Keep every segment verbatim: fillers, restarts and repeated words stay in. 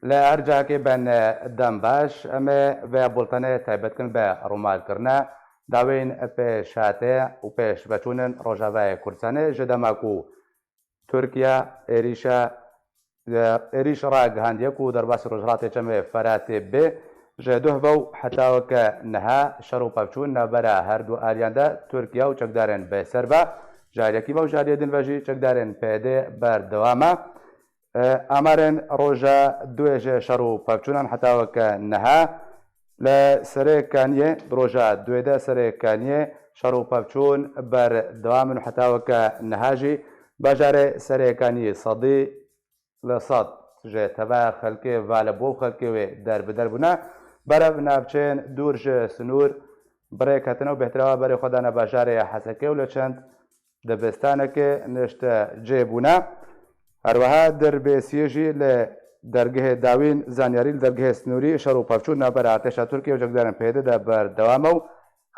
Li her cihekê ben dem baş, em ê vê bultenê taybet kin bi rûmalkirine dawên pêşhatê û pêşveçûnên Rojavayê Kurdistanê ji dema ku Tirkiye êrîşa, êrîş ragihandiye ku derbasî Rojhilatê Çemê Feratê bê, ji duh ve û heta weke niha şer û pevçûn navbera her du aliyan de Tirkiye û çekdarên bêser ve, ji aliyekî ve û ji aliyê din ve jî çekdarên P Y D berdewam e. E, amarên roja duê ji şer û pevçûnan heta weke niha li Serê Kaniyê, di roja duê de Serê Kaniyê şer û pevçûn berdewam in û heta weke niha jî bajarê Serê Kaniyê sedî li sed ji teva xelkê ve li bo xelkê wê derbider bûne. Berev navçeyên dûr ji sinûr bi rê ketine û bêhtir ve berê xwe dane bajarê Hesekê û li çend dibistanekê niştecê bûne. Her wiha Dirbêsiyê jî li dergehê dawîn zanyarî li dergehê sinûrî şer û pevçûn navbera artêşa Tirkiye û çekdarên P Y D de berdewam e û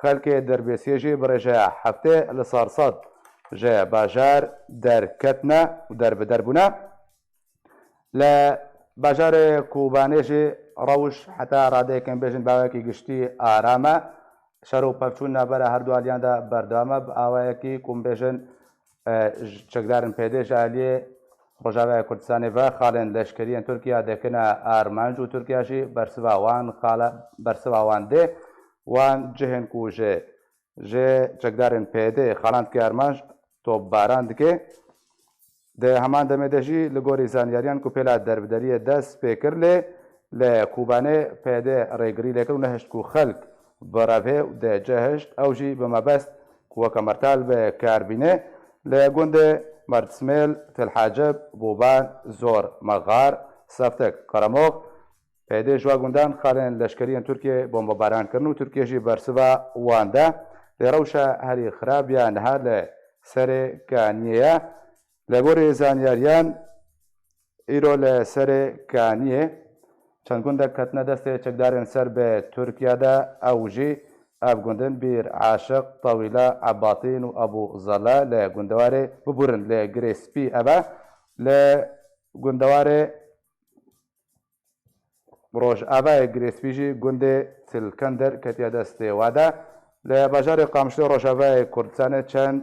xelkê Dirbêsiyê jî bi rêjeya heftê li sed ji bajar derketine û derbider bûne. Li bajarê Kobanê jî rewş heta radeyekên bêjin bi awayekî giştî aram e. Şer û pevçûn navbera her du aliyan de berdewam e. Bi awayekî ku em bêjin, e, ji çekdarên P Y D ji aliyê Rojavaya Kurdistanê ve xalên leşkeriyên Tirkiye dikine armanc û Tirkiye jî bersiva wan xala, bersiva wan dê. Wan cihên ku ji, ji çekdarên P Y D xalan dike armanc, topbaran dike. Di heman demê de jî li gorî zanyariyan ku pêla derbideriyê dest pê kir lê li Kobanê P Y D rêgirî lê kir û nehişt ku xelk birevê û di cihişt ew jî bi mebest ku weke mertal bi kar bîne li gundê Merdsmêl, Til Hacib, Boban, Zor, Mexar, Seftik, Qeremox, P Y D ji wa gundan xalên leşkeriyên Tirkiyê bombebaran kirin û Tirkiye jî bersiva wan de. Lê rewşa herî xirab ya niha li Serê Kaniyê ye. Li gorî zanyariyan, îro li Serê Kaniyê çend gundek ketine destê çekdarên ser bi Tirkiye de, ew jî ev gundin Bîr, Aşiq, Tewîla, Ebatîn û Ebû Zela li gundewarê Biburin li Girê Spî ev e. Li gundewarê Rojavayê Girêspî jî gundê Tilkender ketiye destê wa de. Li bajarê Qamişlo Rojavayê Kurdistanê çend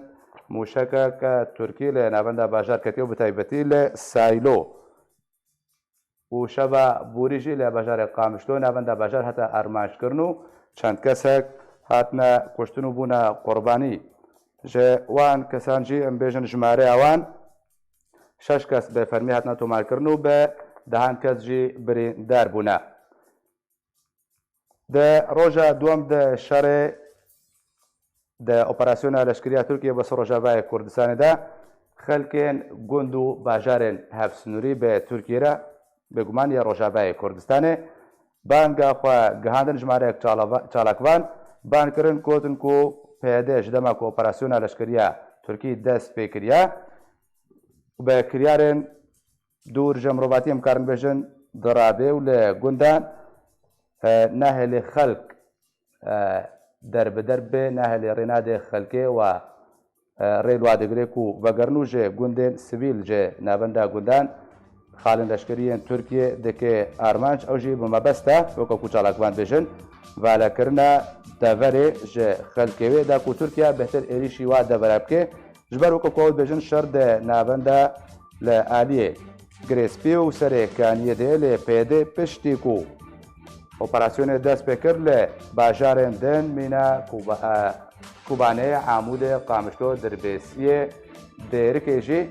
mûşekeke Tirkî li navenda bajar ketiye û bi taybetî li Saylo û şeva borî jî li bajarê Qamişlo navenda bajar hate armanc kirin û çend kesek hatine kuştin û bûne qurbanî. Ji wan kesan jî em bêjin jimareya wan şeş kes bi fermî hatine tomarkirin û bi dehan kes jî birîndar bûne. Di roja duwem de şerê di operasyona leşkeriya Tirkiye bi ser Rojavayê Kurdistanê de xelkên gund û bajarên hevsnûrî bi Tirkiye re, bêguman ya Rojavayê Kurdistanê, banga xwe gihandin. Jimarek çalava-, çalakvan ban kirin, gotin ku P Y D ji dema ku operasyona leşkeriya Tirkî dest pê kiriye, bi kiryarên dûr ji mirovatiyê em karin bêjin dirabê û li gundan, e, nahêlê xelk, e, derbider bê, nahêlê rê nadê xelkê wa, e, rê li wa digire ku vegerin û ji gundên sivîl ji navenda gundan xalên leşkeriyên Tirkiye dike armanc. Ew jî bi mebesta, weke ku çalakvan bêjin, valekirina deverê ji xelkê wê da ku Tirkiye bêhtir êrîşî wa devera bike. Ji ber weke ku ew dibêjin şer di navenda li aliyê Girêspî û Serê Kaniyê de lê P Y D piştî ku operasyonê dest pê kir li bajarên din mîna Kuba-, e, Kubanê, Amûdê, Qamişlo, Dirbêsiyê, Dêrikê jî,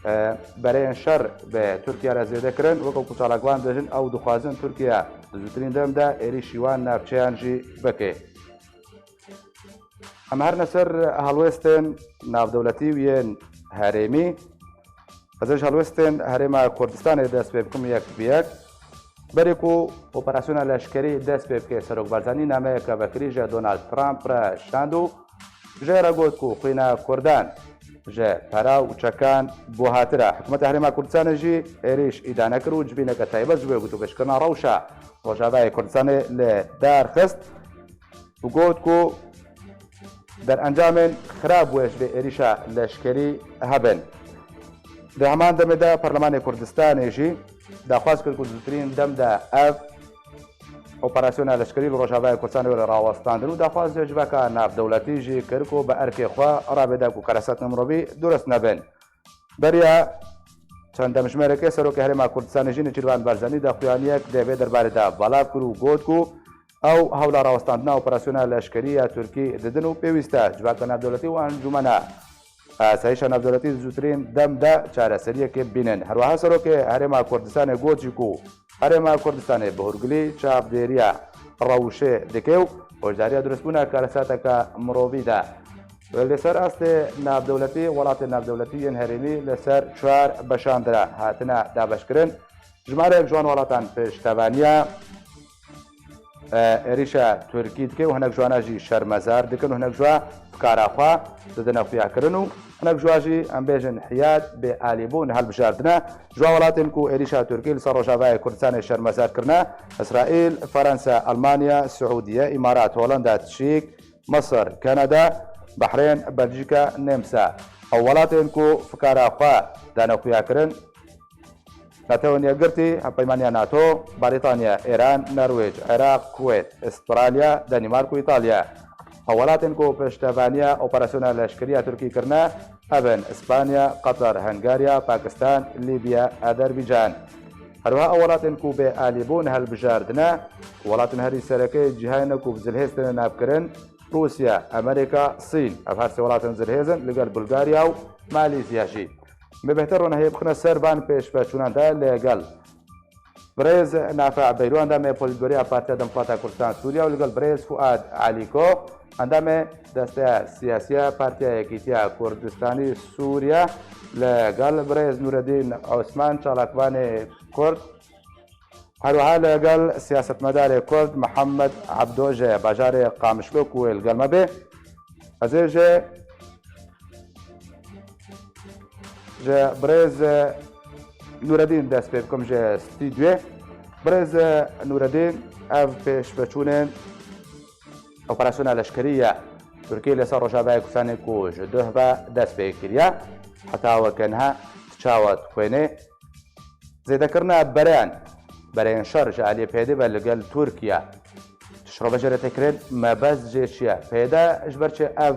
e, bereyên şer bi Tirkiye re zêde kirin. Weke ku çalakvan dibêjin ew dixwazin Tirkiye di zûtirîn dem de êrîşî wan navçeyan jî bike. Em herine ser helwestên navdewletî û yên herêmî. Ez ê ji helwestên Herêma Kurdistanê dest pê bikim yek bi yek. Berê ku operasyona leşkerî dest pê bike, Serok Barzanî nameyeke vekirî ji Donald Trump re şand û jê re got ku xwîna Kurdan ji pera û çekan buhatir e. Hikûmeta Herêma Kurdistanê jî êrîş îdane kir û civîneke taybet ji bo gotûbêjkirina rewşa Rojavayê Kurdistanê li dar xist. û got ku derencamên xirab wê ji vê êrîşa leşkerî hebin. Di heman demê de Parlemanê Kurdistanê jî daxwaz kir ku di zûtirîn dem de ev operasyona leşkerî li Rojavayê Kurdistanê were rawestandin û daxwaz civaka navdewletî jî kir ku bi erkê xwe rabêde ku keresetên mirovî durust nebin. Beriya çend demjimêrekê Serokê Herêma Kurdistanê jî Nêçîrvan Barzanî daxuyaniyek di vê derbarê de belav kir û got ku ew hewla rawestandina operasyona leşkerî ya Tirkî didin û pêwîst e civaka navdewletî û encûmena Asayîşa navdewletî di zûtirîn dem de çareseriyekê bînin. Herweha Serokê Herêma Kurdistanê got jî ku Herêma Kurdistanê bi hûrgilî çavdêriya rewşê dike û hoşdariya durustbûna karesateke mirovî de. Li ser astê navdewletî, welatên navdewletî yên herêmî li ser çar beşan de hatine dabeşkirin. Jimarek ji wan welatan piştevaniya e, êrîşa Tirkî dike û hinek ji wana jî şermezar dikin û hinek ji wa fikara xwe didine xuyakirin û hinek ji wa jî, em bêjin, hiyat bê alîbûn helbijardine. Ji wan welatên ku êrîşa Tirkî li ser Rojavayê Kurdistanê şermezar kirine, Îsraîl, Fransa, Almanya, Siûdiye, Îmarat, Holanda, Çîk, Misir, Kanada, Behrên, Belcîka, Nemsa. Ew welatên ku fikara xwe dane xuyakirin, Netewên Yekgirtî, Hevpeymaniya NATO, Barîtanya, Îran, Norwêc, Iraq, Kuwêt, Ustralya, Danîmark û Îtalya. Ew welatên ku piştevaniya operasyona leşkerî ya Tirkî kirine, ev in Îspanya, Qatar, Hungarya, Pakistan, Lîbya, Azerbîcan. Herwiha ew welatên ku bê alîbûn helbijardine, welatên herî sereke cîhanê ku bi zilhêz têne navkirin, Rûsya, Amerîka, Sîn. Ev her sê welatên zilhêz in, li gel Bulgarya û Malîzya jî. Me bêhtir ronahiyê bixine ser van pêşveçûnan de li gel birêz Nafi Ebeylu, endamê polîtbûroya Partiya Demokrata Kurdistan Sûriye û li gel birêz Fuad Alîko, endamê Desteya Siyasiya Partiya Yekîtiya Kurdistanî Sûriye, li gel birêz Nûredîn Osman, çalakvanê Kurd, Herwiha li gel siyasetmedarê Kurd Mihemed Ebdo ji bajarê Qamişlo ku wê li gel me bê. Ez ê ji, ji birêz Nûredîn dest pê bikim ji stûdyoyê. Birêz Nûredîn, ev pêşveçûnên operasyona leşkerî ye Tirkiyê li ser Rojavayê Kurdistanê ku ji duh ve dest pê kiriye, heta weke niha tu çawa dixwênê? Zêdekirina bereyan, bereyên şer ji aliyê P Y D ve li gel Tirkiye. Tu şirove jê re tê kirin, mebest jê çi ye? P Y D ji ber çi ev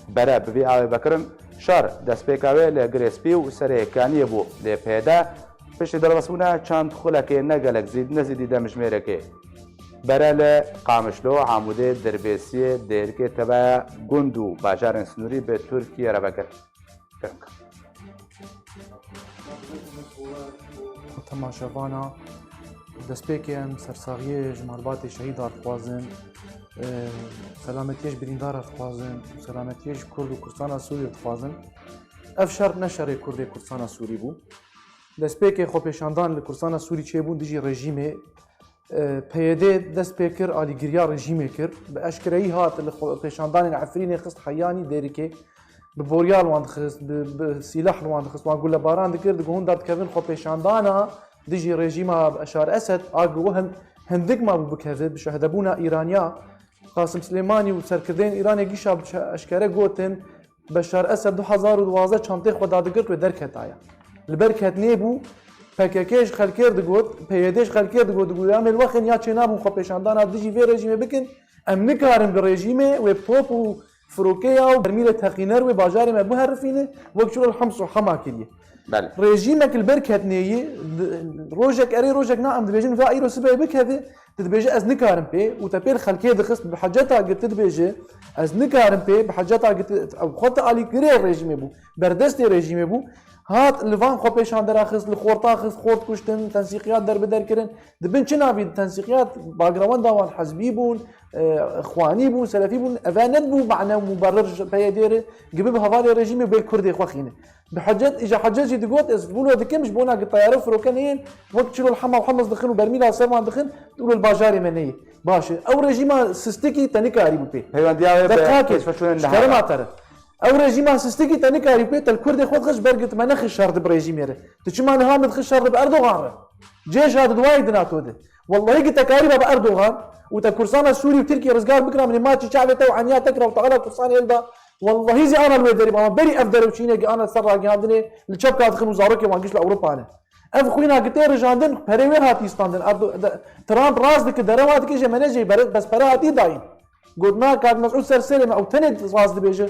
bere bi vî awê vekirin? Şer destpêka wê li Girê Spî û Serê Kaniyê bû. Lê P Y D piştî derbasbûna çend xulekê, ne gelek zîd, ne zîdî demjimêrekê, bere li Qamişlo, Amûdê, Dirbêsiyê, Dêrikê, teveya gund û bajarên sinûrî bi Tirkiye re vekir. Kerem. Temaşevana, destpêkê em sersaxiyê ji malbatê şehîda dixwazin, e, selametiyê ji birîndara dixwazin, selametiyê ji Kurd û Kurdistana Sûriyê dixwazin. Ev şer ne şerê Kurdê Kurdistana Sûrî bû. Destpêkê xwepêşandan li Kurdistana Sûrî çêbûn dijî rejîmê, E, P Y D dest pê kir, alîgiriya rejîmê kir. Bi eşkereyî hat li xwe pêşandanên Efrînê xist heyanî Dêrikê. Bi boryal wan dixist, bi, bi sîlah li wan dixist, wan gulebaran dikir, digot hûn derdikevin xwepêşandana dijî rejîma Beşar Esed, a ku hin-, hindik mabû bikeve, bi şehdebûna Îraniya. Qasim Silêmanî û serkirdeyên Îranê gîşa bi çe-, eşkere gotin, Beşar Esed du hezar û duwazdeh çantê xwe dadigirt wê derketaya. Li ber ketnê bû, P K K ji xelkê re digot, P Y D ji xelkê re digot, digot, em ê li we xin ya çênabin xwepêşandana dijî vê rejîmê bikin, em nikarin bi rejîmê wê bi top û firokeya û bermîlê teqîner wê bajarê me biherifîne, wek çilo li Hems û Hema kiriye. Belê. Rejîmek li ber ketnê yê, di-, rojek erê rojek na, em dibêjin, va îro sibe bikeve, tu dibêje ez nikarim pê û te pê li xelkê dixist, bi heceta girti dibêje, ez nikarim pê, bi heceta girti, ew xwe te alîgirê rejîmê bû, berdestê rejîmê bû. Hat li van xwepêşandera xist, li xorta xist, xort kuştin, tensîqiyat derbider kirin. Di bin çi navî tensîqiyat, bagrawenda wan hezbî bûn, e, xwanî bûn, selefî bûn, eve nedibû mane û muberir ji P Y D re, gibi bi hevalê rejîmê bê kurdê xwe xîne. Bi hecet, îja hecet jî digot, ez wilo dikim ji bona gi teyare firoke neyên, wek çilo li Hema û Hems dixin û bermîla ser wan dixin, wilo li bajarê me neyê. Baş e. Ew rejîma sistikî te nikarîbû pê. Peywendiya wê bi Deqakê, pêşveçûnên ji kerema te re. Ew rejîma sistikî te nikarî pê, te li kurdê xwe dixist ji ber girtime nexist şer di bi rejîmê re. Tu çima niha min dixist şer di bi Erdogan re? Cêj ha di duwayî di NATO de. Wellahî gi te karîba bi Erdogan û te Kurdistana Sûrî û Tirkiyê rizgar bikira min ê maçî çavê te û eniya te kira û Teala Kurdistanê hilda. Wellahî zî ana li wê derî, ama berî ev derewçînê gi ana ser ragihandinê li çepka dixin û zarokê wan giş li Ewropa ne. Ev xwîna ki tê rijandin, perê wê hatî standin. Erdo-, de-, Trump rast dike, derewa dike, jê me ne jê bere-, bes pere hatî dayîn. Got, na, kak Mesûd ser serê me, ew tenê rast dibêje.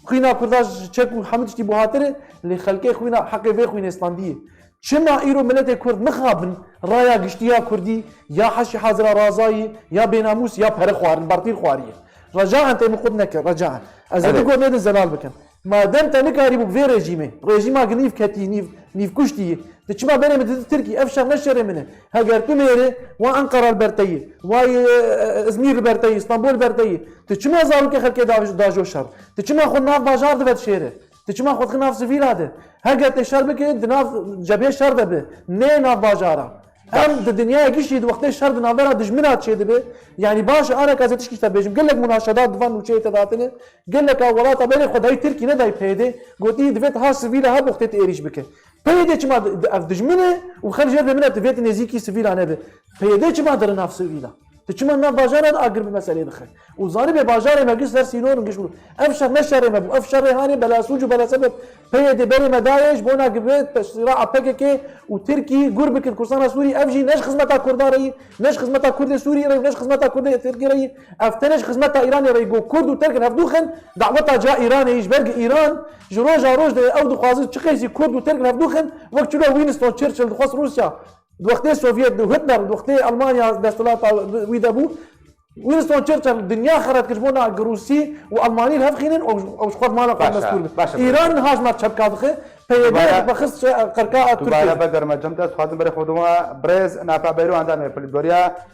Xwîna Kurda ji çek û hemû tiştî buhatir e, lê xelkê xwîna, heqê vê xwînê standiye. Çima îro miletê Kurd mixabin raya giştî ya Kurdî, ya Heşî Hazira Razayî, ya bênamûs, ya pere xwarin, bartîl xwariye? Recaen tê min qut neke, recaen. Ez ê Erê. du got nedin zelal bikin. Madem te nikarîbû bi vê rejîmê, rejîma ki nîv ketî, nîv, nîv kuştî, tu çima berê min didî Tirkî? Ev şer ne şerê min e. Heger tu mêrê, wa Enqera li ber te yî, wa, e, e, Izmîr li ber te yî, Stenbol li ber te yî. Tu çima zarokê xelkê da-, dajo şer? Tu çima xwe nav bajar de vedişêre? Tu çima xwe dixî nav sivîla de? Heger tê şer bike, di nav cebhê şer de bi. Nê nav bajara. Em di dinyaya giştî di wextê şer di navbera dijmina çêdibe. Yanî baş e, aneka ez ê tişkî te bêjim. Gelek munaşedat di van nûçeyê te datine. Geleka welata berê xwe dayî Tirkî, nedayî P Y D. Gotî divê tu ha sivîla ha wextê tu êrîş bike. P Y D çima di-, di-, ev dijmin e û xelk jê re dê min e, tu vê tu nêzîkî sivîla nebe. P Y D çima dere nav sivîla? Tu çima nav bajara de agir bi meselê dixe? Û zanibê bajarê me giş ser sînor in giş bû. Ev şer ne şerê me bû. Ev şerê hanê belasûc û belasebeb P Y D berê me dayê ji bona ki bi sîraa P K K û Tirkî gur bikin Kurdistana Sûrî. Ev jî ne ji xizmeta Kurdan re yî, ne ji xizmeta Kurdê Sûrî re yî, ne ji xizmeta Kurdê Tirkî re yî. Ev tenê ji xizmeta Îranê re yî. Got Kurd û Tirk in hevdû xin daweta ciya Îranê yî, ji ber ki Îran ji roja roj de ew dixwazin çi qeysî Kurd û Tirk in hevdû xin wek çilo Winston Churchill dixwest Rûsya. Di wextê Sovyet, di Hitler, di wextê Almanya desthilata wî de bû, Winston Churchill dinya xera dikir ji bo na Rûsî û Almanî li hev xînin û, û ji xwe mala xwe Baş e, mestûr bin. Baş e. Îran niha ji me çepka dixe, P Y D Dubare, bixist qirka Tirkiye. Dubare vegerime cem te, dixwazim berê xwe dima birêz Nafa Beyrohan dane pilgoriya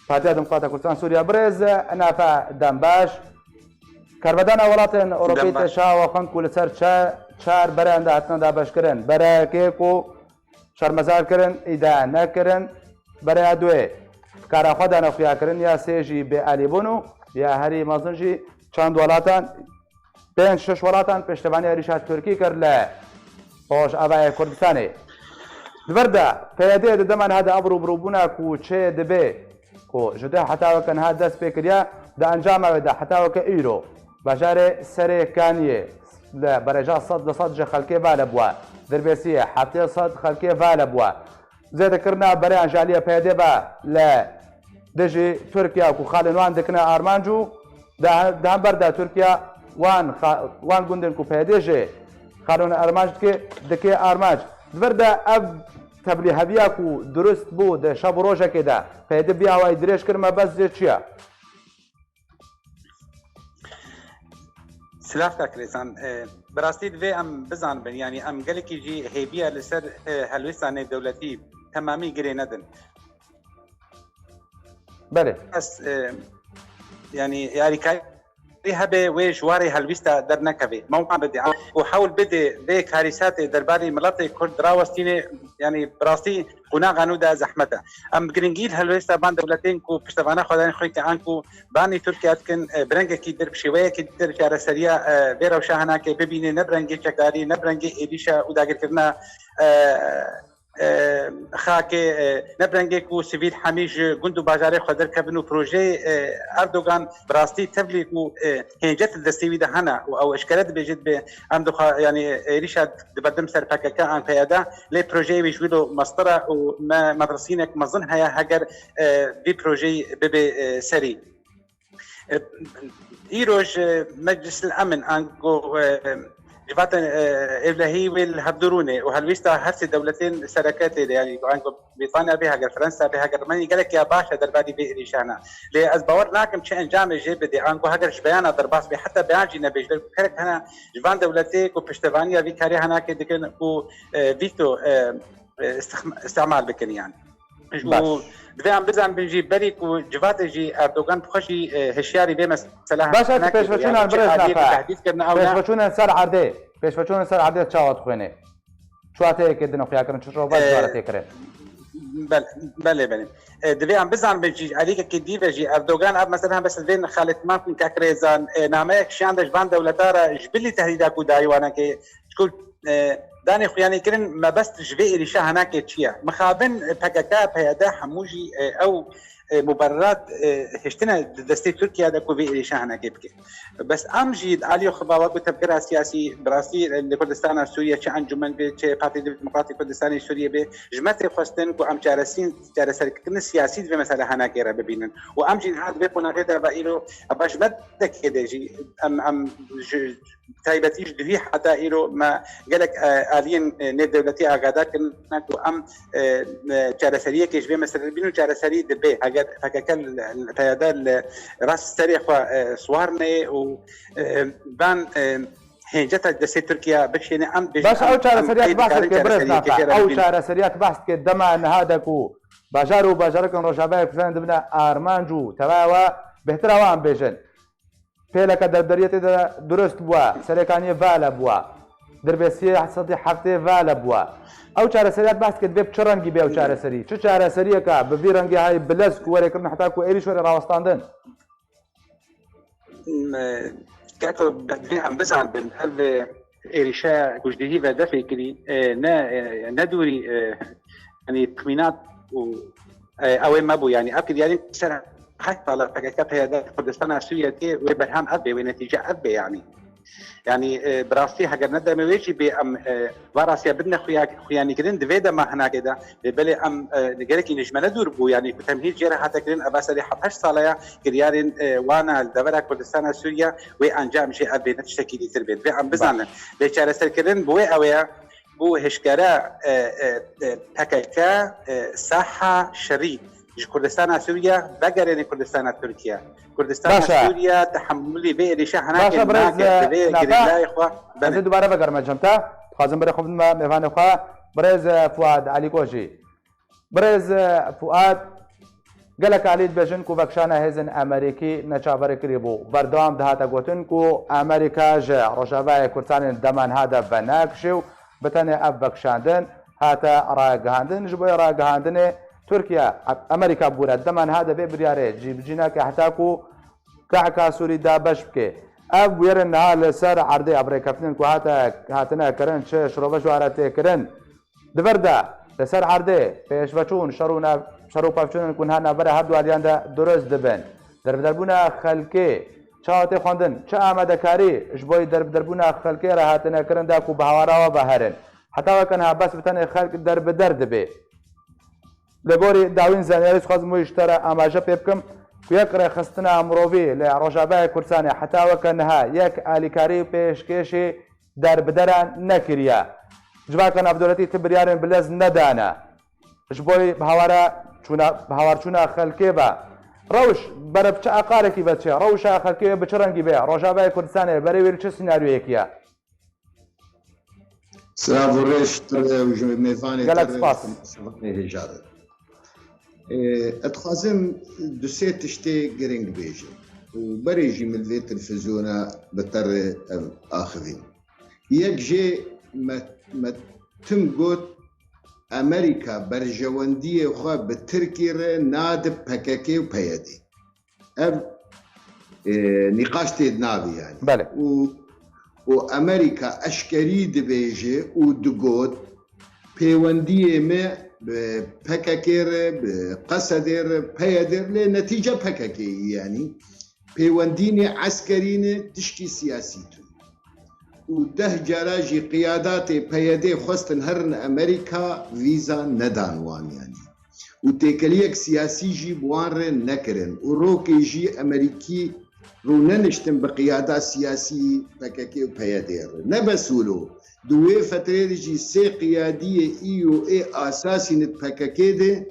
Partiya Demokrata Kurdistan Sûriye. Birêz Nafa, dem baş. Karvedana welatên Ewropî Dem baş. Te şawa xwend ku li ser çe-, çar bereyan de hatine dabeşkirin. Bereyekê ku şermezar kirin, îdaya nekirin. Bereya duê kara xwe dane xuya kirin, ya sê jî bêalî bûn û ya herî mezin jî çend welatan, pênc şeş welatan pêştevaniya êrîşa Tirkî kir li Rojavayê Kurdistanê. Di vir de P Y D di dema niha de ev rûbirûbûna ku çê dibe, ku ji deh heta weke niha dest pê kiriye, di encama wê de heta weke îro bajarê Serê Kaniyê li berêja sed li sed ji xelkê vale bûye, Dirbêsiyê heftê sed xelkê vale bûye. Zêdekirina bereyan ji aliyê P Y D ve li dijî Tirkiye ku xalên wan dikine armanc û di, di hember de Tirkiye wan xa-, wan gundên ku P Y D jê xalên armanc dike, dike armanc. Di vir de ev tevlîheviya ku dirust bû di şev û rojekê de P Y D vî awayî dirêj kir, mebest jê çi ye? Silav kak Rêzan. E, bi rastî divê em bizanibin, yanî em gelekî jî hêviya li ser, e, helwêsta nêvdewletî temamî girê nedin. Belê. Ez, e, yanî yarîkarî hebe wê ji warê helwîsta dernekeve. Mewqan bide û hewl bide vê karîsatê derbarê miletê Kurd rawestîne, yanî bi rastî qonaxa nû de zehmet e. Em bi giringî li helwêsta van dewletên ku piştevana xwedanê xwe ke anku banî Tirkiye dikin, e, bi rengekî dir, bi şêweyekî dir çareseriya, e, vê rewşa hinake bibîne, ne bi rengê çekdarî, ne bi rengê êrîşa û dagirkirina, e, e, xakê, e, ne bi rengê ku sivîl hemî ji gund û bajarê xwe derkevin û projeyê, e, Erdogan bi rastî tevlî ku, e, hêncet li destê wî de hene û ew eşkere dibêje dibe em dixwe, yanî êrîşa diberdin ser P K K an P Y D, lê projeyê wî ji wî lo mestir e û me medresînek mezin heye heger, e, vî projeyî bibe, e, serî. E, îroj, e, Meclis el Emin ango, e, civatên, e, êvlehî wê li hevdû rûnê û helwîsta her sê dewletên sereke tê de, yanî ango Brîtanya bê, heger Fransa bê, heger Almanya, gelek ya baş e derbarî vê êrîşana. Lê ez bawer nakim çi encamê jê bidê, ango heger ji beyana derbas bê, heta beyan jî nebê, ji ber ku kerek hene ji van dewletê ku piştevaniya vî karê henakê dikin û, e, vîto, e, e, istixm-, îstimal bikin, yanî. Baş. Û divê em bizanibin jî, berî ku civatê jî Erdogan bi xwe jî, e, hişyarî vê mesele Baş e, tu henakê bû, pêşveçûnan yanî çi birêz aliyê Nafa. Tehdît kirin ew ne. Pêşveçûnan ser erdê. Pêşveçûnan ser erdê çawa dixwînê? Çi wateyekê din xuya kirin, çi rewber E, dikare tê kirin? bel-, belê, belê. E, divê em bizanibin jî, alîkekê dî ve jî Erdogan ev mesele hem bes divê xaletman kun kek Rêzan, e, nameyek şiyan de ji van dewleta re ji bilî tehdîda ku dayî wane ke, ji ku, e, danê xuyanê kirin mebest ji vê êrîşa henakê çi ye? Mixabin P K K, P Y D hemû jî, e, ew e, mubererat, e, hiştine di destê Tirkiye de ku vê êrîşa hinekê bike. Bes em jî di aliyê xwe ve wek ku tevgera siyasî, bi rastî, e, li Kurdistana Sûriye çi encûmen be, çi Partî Demokratîk Kurdistanê Sûriye be, ji me tê xwestin ku em çaresîn-, çareserkirina siyasî di vê mesele hinekê re bibînin. Û em jî niha di vê qonaxê de ve îro, eva ji me dekê de jî em, em ji, taybetî ji duhî heta îro me gelek, e, aliyên, e, nêvdewletî agadar kirine ku em, e, e, çareseriyekê ji vê meselê bînin û çareserî dibe. Heger P K K li, li, P Y D li rast serê xwe, e, siwar neyê û, e, van, e, hênceta destê Tirkiye bikişêne, em dibêjin Baş, em, ew em çareseriya qey ku bahs dikarin dike, birêz çareseriyekê Nafa, kêşe re ew bibînin. Çareseriya ku bahs dike dema niha de ku bajar û bajarokên Rojavayê Kurdistanê dibine armanc û tevawa bêhtir awa em bêjin. Pêleke derberiyê tê de durust bûa, serêkaniyê vale bûa. Dirbêsiyê sedî heftê vale bûa. Ew çareseriyat behs dike divê bi çi rengî bê ew çareserî? Çi çareseriyeke bi vî rengê hay bilez ku were kirin heta ku êrîş were rawestandin? Me, Keko, divê em bizanbin, ev, e, êrîşe ku ji dihî ve defê kirî, e, ne, e, ne dûrî, e, yanî, tixmînat û, e, ew ê me bû. Yanî, ev kiryarên ser heşt sala P K K P Y D Kurdistana Sûriye tê, wê berhem ev bê, wê netîce ev bê, yanî. Yanî, e, bi rastî, heger ne demê wê jî bê, em, e, va rastiya bidine xuya-, xuyanîkirin, di vê dema hinakê de, lê belê em, e, gelekî ji me ne dûr bû, yanî, ku temhîd jê re hate kirin, eva serê heft heşt sala ye, kiryarên, e, wana li devera Kurdistana Sûriye, wê encam jê ev bê, ne tiştekî dîtir bê. Divê em bizanin. Lê çareserkirin bi wê ew ê, bû hişkere, e, e, e, P K K, e, saha şerî ji Kurdistana Sûriye vegerêne Kurdistana Tirkiye. Kurdistana Baş e. Sûriye tehemulî vê êrîşa Baş e, henakê birêz, nake, e, divê Nafa, girîlayê xwe ez ê bene. Dubare vegerime cem te. Dixwazim berê xwe bidime mêvanê xwe. Birêz, e, Fuad Elîkojî. Birêz, e, Fuad, gelek alî dibêjin ku vekişana hêzên Amerîkî neçaverê kirî bû. Berdewam dihate gotin ku Amerîka ji Rojavayê Kurdistanê dema niha de venekişê û bi tenê ev vekişandin hate ragihandin. Ji bo ragihandinê Tirkiye, Amerîka bûre dema niha de vê biryarê cîbicî nake heta ku kehka Sûrî dabeş bike. Ev bûyerên niha li ser erdê ev rêkeftinên ku hate, hatine kirin, çi şirove ji ware tê kirin, Di vir de, li ser erdê, pêşveçûn, şer û nav-, şer û pevçûnên ku niha navbera her du aliyan de durust dibin. Derbiderbûna xelkê, çawa tê xwendin, çi amadekarî ji bo derbiderbûna xelkê re hatine kirin da ku bi hawara we ve herin. Heta weke niha bes bi tenê xelk derbider dibe. Li gorî dawîn zanyarî dixwazim wê ji te re amaje pê bikim ku yek rêxistina mirovî li Rojavayê Kurdistanê heta weke niha yek alîkarî û pêşkêşî derbideran nekiriye. Civaka navdewletî ti biryarên bilez nedane. Ji bo bi hawara çûna, bi hawarçûna xelkê ve rewş bere bi çi aqarekî ve çi? Rewşa xelkê wê bi çi rengî be? Rojavayê Kurdistanê berê wê li çi senaryoyekî ye? Silav û rêz ji te re û ji mêvanê te Gelek re û spas. Şevanê hêja re. Ê, ez dixwazim du sê tiştê giring bêjim û berê jî min vê televîzyona bi te re ev axivîn. Yek jê me, me tim got, Amerîka berjewendiyê xwe bi Tirkî re nade P K K û P Y D. Ev, e, nîqaş tê di navê, yanî. Belê. Û, û Amerîka eşkerî dibêje û digot, pêwendiyê me bi P K K re, bi Qesedê re, P Y D re, lê netîce P K K yî, yanî. Pêwendînê eskerî ne, tişkî siyasî tune. Û deh cara jî qiyadatê P Y D xwestin herin Amerîka, vîza nedan wan, yanî. Û têkeliyek siyasî jî bi wan re nekirin û rokê jî Amerîkî rûneniştin bi qiyada siyasî P K K û P Y D re. Ne bes wilo, di wê fetrê de jî sê qiyadiyê î û ê asasî ne di P K K de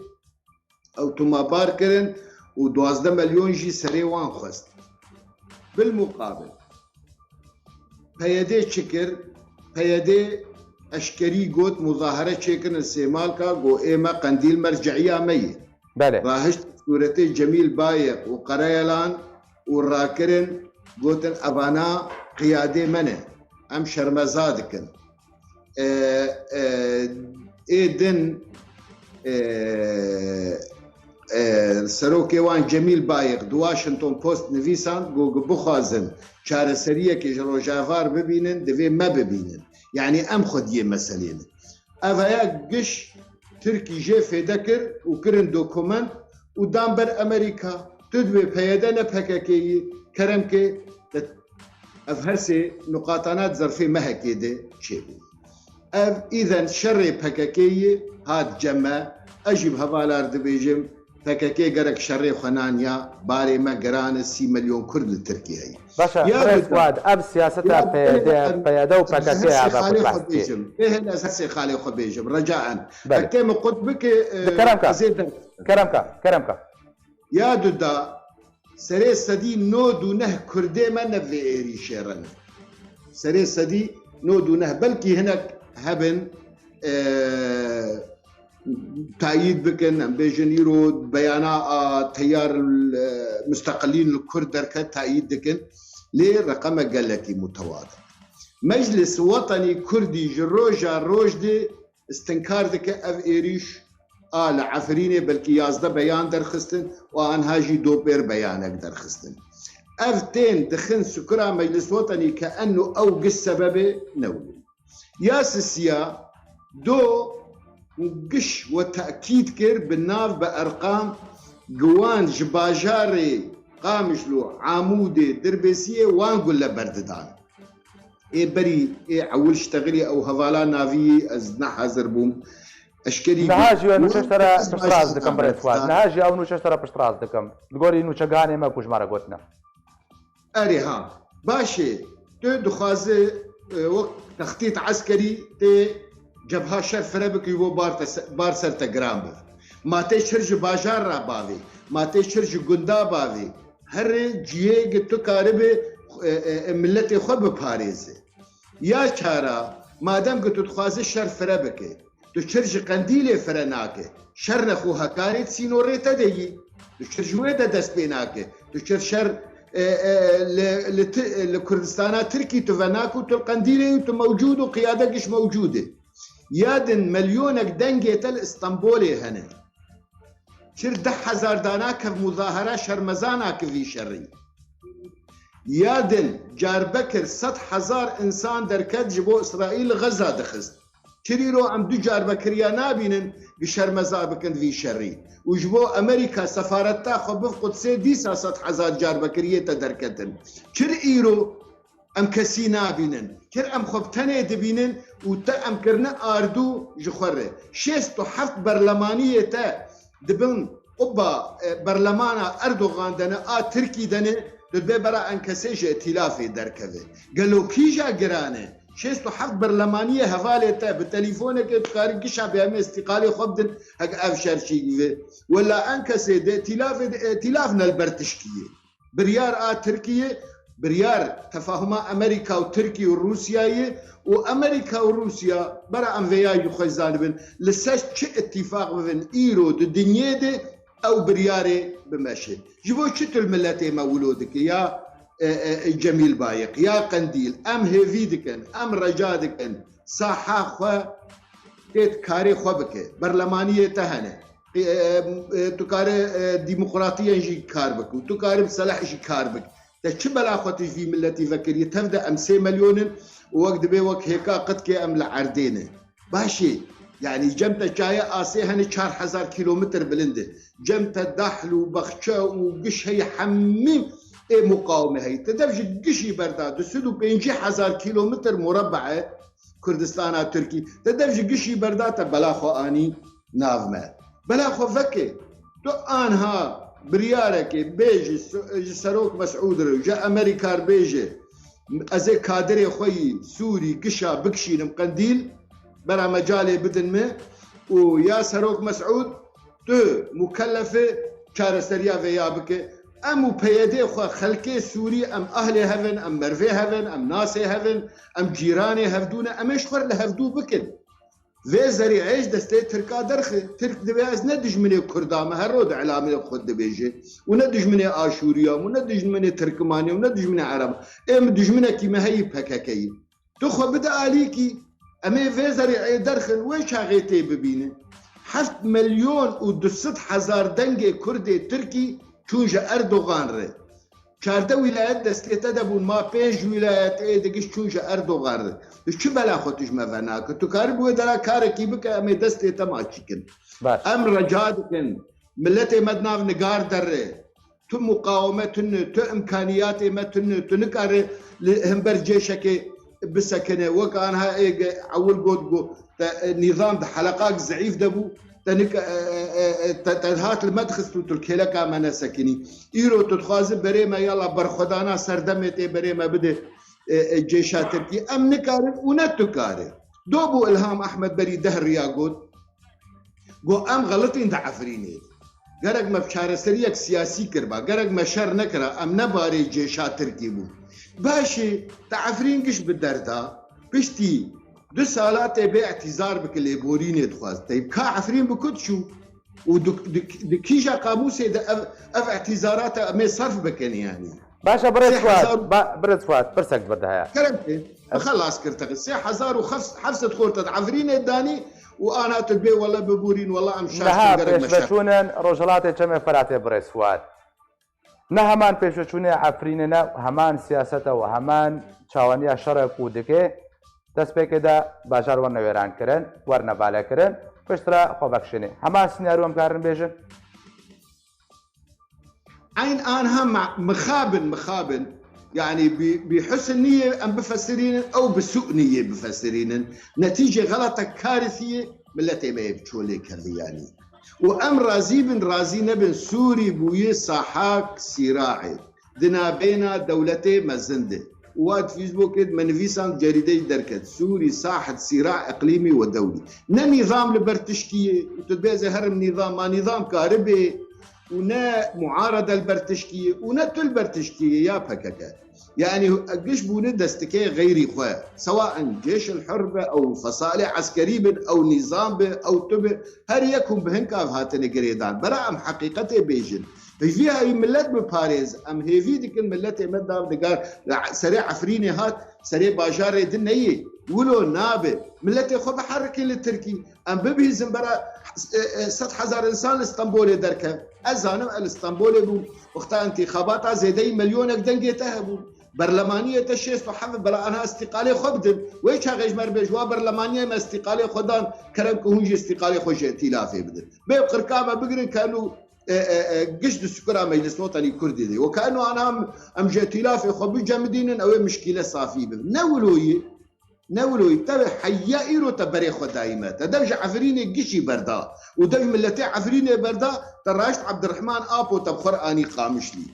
ew tomabar kirin û duwazdeh milyon jî serê wan xwest. Bilmuqabil, P Y D çi kir? P Y D eşkerî got, muzahare çêkirin Sêmalka, got, ê me Qendîl merce'iya me ye. Belê. Rahişt sûretê Cemîl Bayek û Qereyalan û rakirin, gotin, evana qiyadê me ne. Em şermeza dikin. E, e, ê din, e, e, serokê wan Cemîl Bayek di Washington Post nivîsand, got, ku bixwazin çareseriyekê ji Rojava re bibînin, divê me bibînin. Yanî em xwediyê meselê ne. Ev heya giş Tirkî jê fêde kir û kirin dokument û dan ber Amerîka. Tu dibê P Y D ne P K K yî, kerem ke, ev her sê nuqatana di zerfê mehekê de çêbû. Ev îden şerê P K K yî hat cem me, ez jî bi hevalar dibêjim, P K K gerek şerê xwe naniya, barê me giran e, sî milyon Kurd li Tirkiyeyê. Baş e, Ya Birêz Rida, Fuad, ev siyaseta ya P Y D, em, P Y D û em P K K her sê ya be xalê xwe xwe bêjim. Bê hêl ez her sê xalê xwe bêjim, recaen. Belê. Heke min qut bike, e, Kerem ka. ez ê der- Kerem ka, kerem ka. Ya Duda, serê sedî nod û neh Kurdê me ne vê êrîşê re ne. Serê sedî nod û neh, belkî hinek hebin, e, tayîd bikin, em bêjin îro beyana a teyar, e, musteqilîn li Kurd derket tayîd dikin. Lê reqemek gelekî mutewazî. Meclis Wetenî Kurdî ji roja roj de istinkar dike ev êrîş a li Efrînê belkî yazdeh beyan derxistin û anha jî dopêr beyanek derxistin. Ev tên dixin sukura Meclis Wetenî ke enno ew giş sebebê newin. Ya sisiya do giş we tekîd kir bi nav, bi erqam, gi wan ji bajarê Qamişlo, Amûdê, Dirbêsiyê wan gule berdidan. Ê berî, ê ewil ji texilî ew hevala navî ez ne hazir bûm. Eşkerî Niha jî ew nûçe ji te re piştrast dikim, birêz Fuad. Niha jî ew nûçe ji te re piştrast dikim. Li gorî nûçeganê me ku ji me re gotine. Erê ha. Baş e. Tu dixwaze, e, wek textît eskerî tê cebha şer fire bikî bo bar te se-, bar ser te giran bibe. Ma tê çir ji bajar ra bavê, ma tê çir ji gunda bavê. Herê ciyê ki tu karibe, e, e, e, miletê xwe biparêze. Ya çara, madem ki tu dixwaze şer fire bike, tu çir ji Qendîlê fire nake. Şer nexwe hekarê sînorê te de yî. Tu çir ji wê de dest pê nake. Tu çir şer, e, e, li, li ti-, li Kurdistana Tirkî tu venake û tu li Qendîlê yî û tu mewcûd û qiyade giş mewcûd e. Ya din milyonek dengê te li Stenbolê hene. Çir deh hezar dana kev muzahara şermezana ki vî şerî. Ya din carbekir sed hezar insan derket ji bo Îsraîl li Xeza dixist. Çir îro em du carbekiriya nabînin bi şermeza bikin vî şerî. Û ji bo Amerîka sefareta xwe biv Qudsê dîsa sed hezar carbekiriyê te derketin. Çir îro em kesî nabînin. Kir em xwe bi tenê dibînin û te em kirine ardû ji xwe re. Şêst û heft berlemaniyê te di bin quba, e, berlemana Erdogan de ne, a Tirkî de ne, tu dibê bera Enkesê ji îtîlafê derkeve. Gelo kîja giran e? Şêst û heft berlemaniyê hevalê te bi telîfonekê tu karî gişa bê em ê îstîqalê xwe bidin, heke ev şer çî bibe. Wela Enkesê di îtîlafê de, îtîlaf ne li ber tişkî ye. Biryar a Tirkiyê, biryar tefahuma Amerîka û Tirkî û Rûsyayê û Amerîka û Rûsya bera em vêya ji xwe zanibin, li ser çi îtîfaq bibin îro di dinyê de ew biryarê bimeşe. Ji bo çi tu li miletê me wilo dike ya, e, e, e, Cemîl Bayik, ya Qendîl, em hêvî dikin, em reca dikin, saha xwe tê karê xwe bike, berlemaniyê te hene. E, e, e, tu kare, e, demokratiyen jî kar bik û tu kare bi seleh jî kar bik. Te çi bela xwe tu ji vî miletî vekiriye? Tev de em sê milyon in û wek dibê wek hêka qitkê em li erdê ne. Baş e. Yanî cem te çaye asê hene çar hezar kilometr bilind e. Cem te dahl û baxçe û giş heye, hemî ê muqawimê heye. Te dev ji gişî berda du sed û pêncî hezar kilometr murebe e Kurdistana Tirkî. Te dev ji gişî berda te bela xwe anî nav me. Bela xwe veke. Tu anha biryareke bê ji, ji Serok Mesûd re, ji Amerîka re bêje, ez ê kadirê xwe yî Sûrî gişa bikişînim Qendîl, bera mecalê bidin me û ya Serok Mesûd, tu mukellef e çareseriya vêya bike. Em û P Y D xwe, xelkê Sûrî, em ahlê hev in, em mervê hev in, em nasê hev in, em cîranê hevdû ne, em ê ji xwe re li hevdû bikin. Vê zerî ê ji destê Tirka derxe. Tirk divê ez ne dijminê Kurda me, her ro di elamê xwe dibêje. Û ne dijminê Aşûriya me, û ne dijminê Tirkmanê, û ne dijminê Ereba. Ê min dijminekî me heyî P K K yî. Tu xwe bide alîkî, em ê vê zerî ê derxin, wê çaxê tê bibîne. Heft milyon û du sed hezar dengê Kurdê Tirkî çûn ji Erdogan re. Çardeh wîlayet destê te de bûn, ma pênc wîlayet ê digiş çûn ji Erdogan re. Tu çi bela xwe tu ji me venake? Tu karî bi wê dera karekî bike, em ê destê te maçî kin. Baş. Em reca dikin, Miletê me di nav nigar derê. Tu muqaweme tune, tu imkaniyatê me tune, tu nikare li hember cêşekê bisekine. Wek anha ê ge-, ewil got, got, te, e, nîzam di heleqak zeîf de bû, te nik-, e, e, e, e, te, te hat li me dixist û tu li kêleka me nesekinî. Îro tu dixwazi berê me yala berxwedana serdemê tê berê me bide, e, e, cêşa Tirkî. Em nikarin û ne tu kare. Do bû Ilham Ehmed berî deh riya got, Got, em xelitîn di Efrînê. Gerek me bi çareseriyek siyasî kiriba. Gerek me şer nekira. Em ne barê cêşa Tirkî bûn. Baş e, te Efrîn giş bi derda. Piştî du sala tê bê îtîzar bike lêborînê dixwaz. Teyb ka Efrîn bi ku diçû? Û di, di, di kîja qamûsê de ev, ev îtîzarata em ê serf bikin yanî. Baş e, birêz Sê hezar Fuat, ba-, birêz Fuat, pirsek bi vir de heye. Kerem ke, bi xelas kir te. Sê hezar û heft sed xorta di Efrînê danî û ana tu dibê wele biborîn, wele em şaş Niha in, gerek me şer. Pêşveçûnên Rojhilatê Çemê Feratê birêz Fuat. Ne heman pêşveçûnê Efrînê ne, heman siyaset e û heman çawaniya şer e ku dike, destpêkê de bajar werne wêran kirin, werne bale kirin, piştre xwe vekişînê. Heman senaryo em karin bêjin? Eyn anha ma-, mixabin, mixabin. Yani bi, bi husn niyê em bifesirînin, ew bi sû niyê bifesirînin. Netîce xelata karisiyê miletê me yê bi çolê kevî yanî. Û em razî bin, razî nebin, Sûrî bûye sahak sîraê. Di navbêna dewletê mezin de. Û wa di Facebookê de me nivîsand, cerîdeyê derket. Sûrî sahet sîra iqlîmî we dewlî. Ne nîzam li ber tişkî ye, û tu dibêze herim nîzam, ma nîzam karibê, û ne muarede li ber tişkî ye, û ne tu li ber tişkî ye ya P K K. Yani giş bûne destikê xeyrî xwe. Sewa en cêş el hur be, ew fesalê eskerî bin, ew nîzam be, ew tu be, her yek hûn bi hin kav hatine girêdan. Bera em heqîqetê bêjin. Hêvî heyî millet biparêz. Em hêvî dikin miletê me dav digar. Serê Efrînê hat, serê bajarê din neyê. Wilo nabe. Miletê xwe biherikin li Tirkî. Em bibihîzin bera, e, e, sed hezar insan li Stenbolê derkev. Ez zanim, ez li Stenbolê bûm. Wexta întîxabata zêdeyî milyonek dengê te hebûn. Berlemaniyê te şêst û heft bela anha îstîqalê xwe bidin. Wê çaxê ji me re bêj, wa berlemaniyê me îstîqalê xwe dan, kerem ku hûn jî îstîqalê xwe ji îtîlafê bidin. Bê qirka me bigirin ke nû, e, e, e, giş di sukura meclis notanî Kurdî de. Weke eno anha em, em ji îtîlafê xwe bicemidînin, ew ê mişkîle safî bibin. Ne wilo ye. Ne wilo ye, tevê heya îro te berê xwe dayî me. Te dev ji Efrînê gişî berda û dev ji miletê Efrînê berda, te raşt Ebdirehman Apo te bi xwe re anî Qamişlî.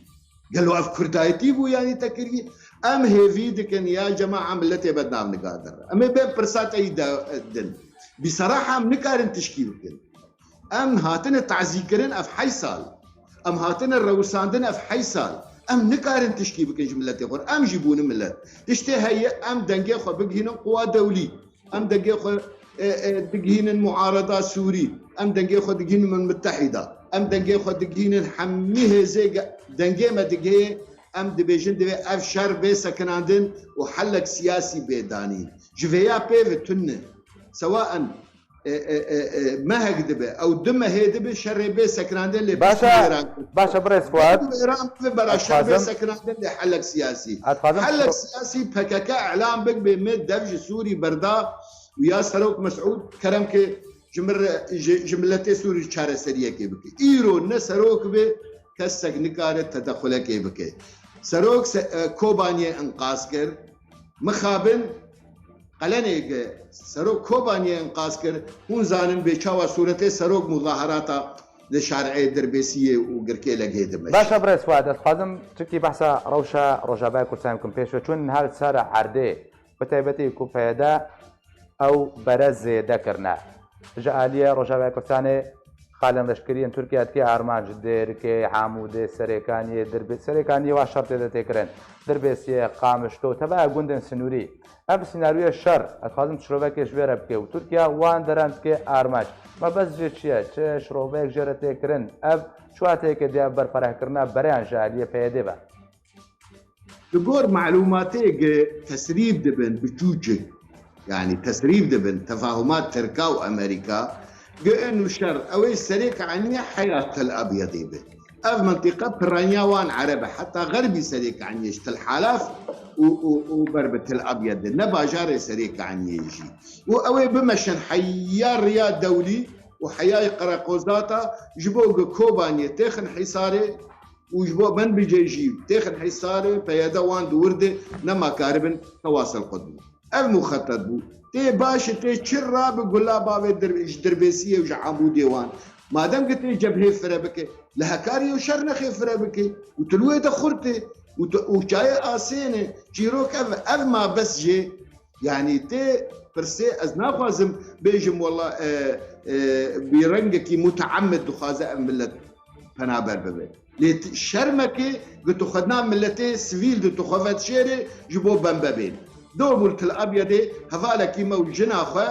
Gelo ev kurdayetî bû yanî te kirî? Em hêvî dikin ya cema'a miletê me di nav nigar de re. Em ê bên pirsa te yî de, din. Bi seraha em nikarin tişkî bikin. Em hatine tazîkirin ev heyş sal. Em hatine rewisandin ev heyş sal. Em nikarin tişkî bikin ji miletê xwe. Em jî bûne milet. Tiştê heye em dengê xwe bigihînin quwa dewlî. Em dengê xwe, e, e, digihînin muarada Sûrî. Em dengê xwe digihînin Umem Mitehîda. Em dengê xwe digihînin hemî hêzê ge-, dengê me digihê. Em dibêjin divê ev şer bê sekinandin û helek siyasî bê danîn. Ji vêya pê ve tune. Sewa em e, e, e, e, mehek dibe, ew du mehê dibe şerê bê sekinandin lê Baş e, piştî wêran kir. Baş e, birêz Fuat. Wêran bibe bera şer bê sekinandin lê helek siyasî. Helek siyasî P K K îlan bik bê me dev ji Sûrî berda û ya Serok Mesûd kerem ke ji min re, ji, ji miletê Sûrî çareseriyekê bike. Îro ne serok be, kesek nikare tedexulekê bike. Serok se, e, Kobaniyê inqaz kir. Mixabin Qelenê ge serok Kobaniyê inqaz kir, hûn zanin bê çawa sûretê serok muzaherata di şarê Dirbêsiyê û Girkêlek hê dimeşe. Baş e, birêz Fuat, ez dixwazim çikî behsa rewşa Rojavayê Kurdistanê bikim. Pêşveçûn niha li ser erdê, bi taybetî ku P Y D ew bere zêde kirine. Ji aliyê Rojavayê Kurdistanê xalên leşkerî yên Tirkiye dike armanc Dêrikê, Amûdê, Serêkaniyê, Dirbê-, Serêkaniyê wa şer tê de tê kirin. Dirbêsiyê, Qamişlo, tebeya gundên sinûrî. Ev sînaryoyê şer, ez dixwazim şirovekê ji vê re bike û Tirkiye wan deran dike armanc. Mebest jê çi ye? Çi şiroveyek jê re tê kirin? Ev çi wateyeke diya berfirehkirina bereyan ji aliyê P Y D ve? Li gor malûmatê ge tesrîf dibin bi çûçik, yanî tesrîf dibin tefahumat Tirka û Amerîka, ge ê nûşer ew ê serêkaniyê heya Tel Abyadê be. Ev mintîqe piraniya wan Ereb e, heta xerbî serêkaniyê ji Tel Halaf û, û, û ber bi Tel Abyad de, ne bajarê serêkaniyê jî. Û ew ê bimeşin heya riya dewlî, û heyayê Qereqozata ji bo gi Kobaniyê têxin Hîsarê û ji bo Menbicê jî têxin Hîsarê, P Y D wan di wir de nema karibin tewasel xwe dibin. Ev muxetet bû. Tê baş e, tê çi ra bi gula bavê dir-, ji Dirbêsiyê û ji Amûdê wan. Madem ki tê cebhê fire bike, li Hekarê û Şernexê fire bike û tu li wê de xurt e û tu, û çayê asê ne. Çîrok ev, ev mabes jê. Yanî tê pirsê, ez naxwazim bêjim wela, e, e, bi rengekî muteemmed dixwaze ev millet penaber bibe. Lê ti-, şermekê gi tu xwedina miletê sivîl di tu xwe vedişêrê ji bo bembe bên. Dewbûl Til Abyedê hevalekî me û jina xwe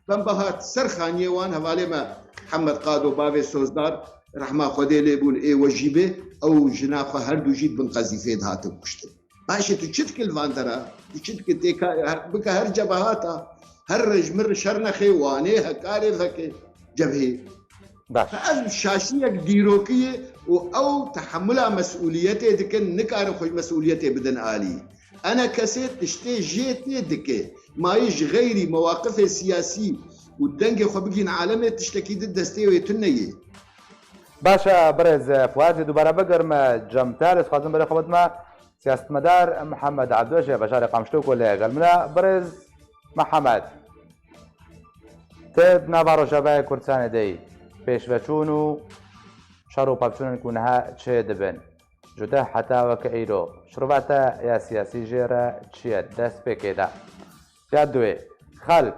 bembe hat ser xaniyê wan, hevalê me Hemed Qado bavê Sozdar, rehma Xwedê lê bûn ê we jî bê, ew jina xwe her du jî di bin qezîfê de hatin kuştin. Baş e, tu çi dikî li van dera? Tu çi dikî tê ka-, her, bike her cebehata, her rejmir Şernexê, Wanê, Hekarê veke cebhê. Baş. Ev şaşiyek dîrokî ye û ew tehemula mesûliyetê dikin, nikarin xwe ji mesûliyetê bidin alî. Ene kesê tiştê jê tê dike. Ma yê ji xeyrî mewaqifê siyasî û dengê xwe bigihîn alemê tiştekî di destê wê tune ye. Baş e, birêz Fuad, dubare bigirim cem te, ez dixwazim berê xwe bidime siyasetmedar Mihemed Ebdo ji bajarê Qamişlo ku li gel min e. Birêz Mihemed, te di nava Rojavayê Kurdistanê de yî, pêşveçûn û şer û pevçûnên ku niha çê dibin, ji te heta weke îro, şirova te ya siyasî jê re çi ye, dest pê kê de? Ya duê, xelk,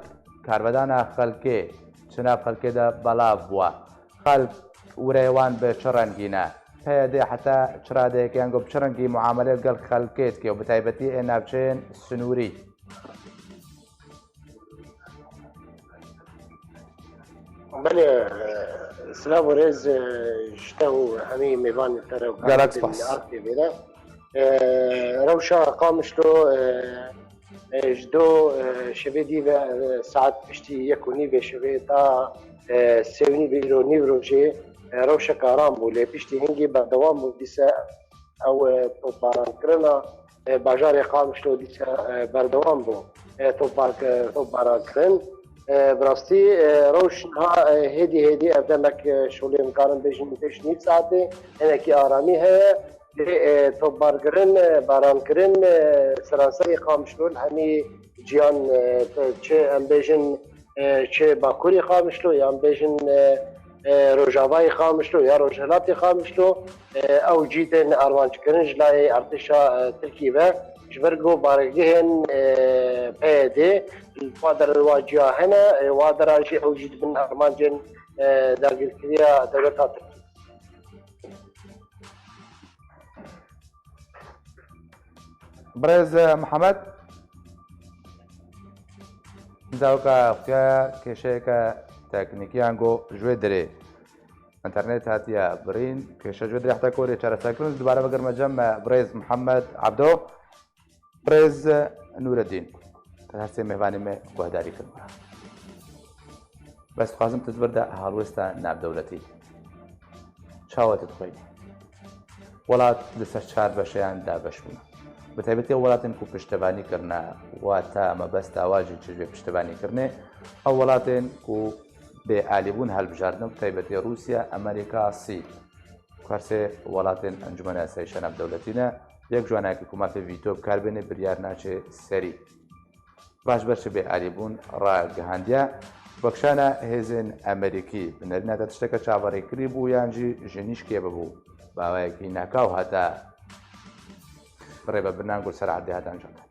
karvedana xelkê, çi nav xelkê de belav bûa? Xelk, wureyê wan bi çi rengî ne? P Y D heta çi radeyekê yango bi çi rengî muamele gel xelkê dike û bi taybetî ê navçeyên sinûrî? Belê, e, silav û rêz, e, ji te û hemî mêvanên te re û Gelek spas. Artê vê re. E, rewşa Qamişlo, e, e, ji do, e, şevê dî ve, e, saet piştî yek û nîvê şevê ta, e, sê û nîvê îro nîv rojê, e, rewşek aram bû. Lê piştî hingî berdewam bû. Dîse ew, e, topbaran kirina, e, bajarê Qamişlo dîse, e, berdewam bû, e, topbar-, e, topbaran kirin. E, bi rastî, e, rewş niha, e, hêdî hêdî ev demek, e, şolê em karin bêjin pêş nîv saetê, hinekî aramî heye. Lê, e, topbarkirin, e, barankirin, e, seranserê Qamişlo li hemî ciyan, e, çi em bêjin, e, çi Bakurê Qamişlo, yan bêjin, e, e, Rojavayê Qamişlo ya Rojhilatê Qamişlo, e, ew cî tên armanckirin ji layê artêşa, e, Tirkî ve, ji ber ku baregihên, e, P Y D li wa dera wa ciya hene, e, wa dera jî ew jî dibin armancên, e, dagirkeriya dewleta Tirkî. Birêz Mihemed, dawka xuya kêşeyeke teknîkî yango ji wê dirê. Înternet hatiye birîn, kêşe ji wê dirê heta korê çareser kirin. Dubare bigirme cem me birêz Mihemed Ebdo. Birêz Nûreddîn, te her sê mêvanê me guhdarî kirine. Bes dixwazim tu di vir de halwêsta navdewletî çawa tu dixwînî? Welat li ser çar beşeyan dabeş bûne. Bi taybetî ew welatên ku piştevanî kirine, wata mebesta wa jî çi ji wê piştevanî kirinê, ew welatên ku bêalîbûn hilbijartine, bi taybetî Rûsya, Amerîka, Sîn. Ku her sê welatên Encûmena Asayîşa Navdewletî ne, yek ji wan heke ku mafê vîto bi kar bêne, biryar naçe serî. Va ji ber çi bêalîbûn ragihandiye, wekşana hêzên Amerîkî bi nerîna te tişteke çaverêkirî bû yan jî ji nîşkê bibû? Bi awayekî nakaw hate rêvebirinên ku li ser erdê hate encamdan.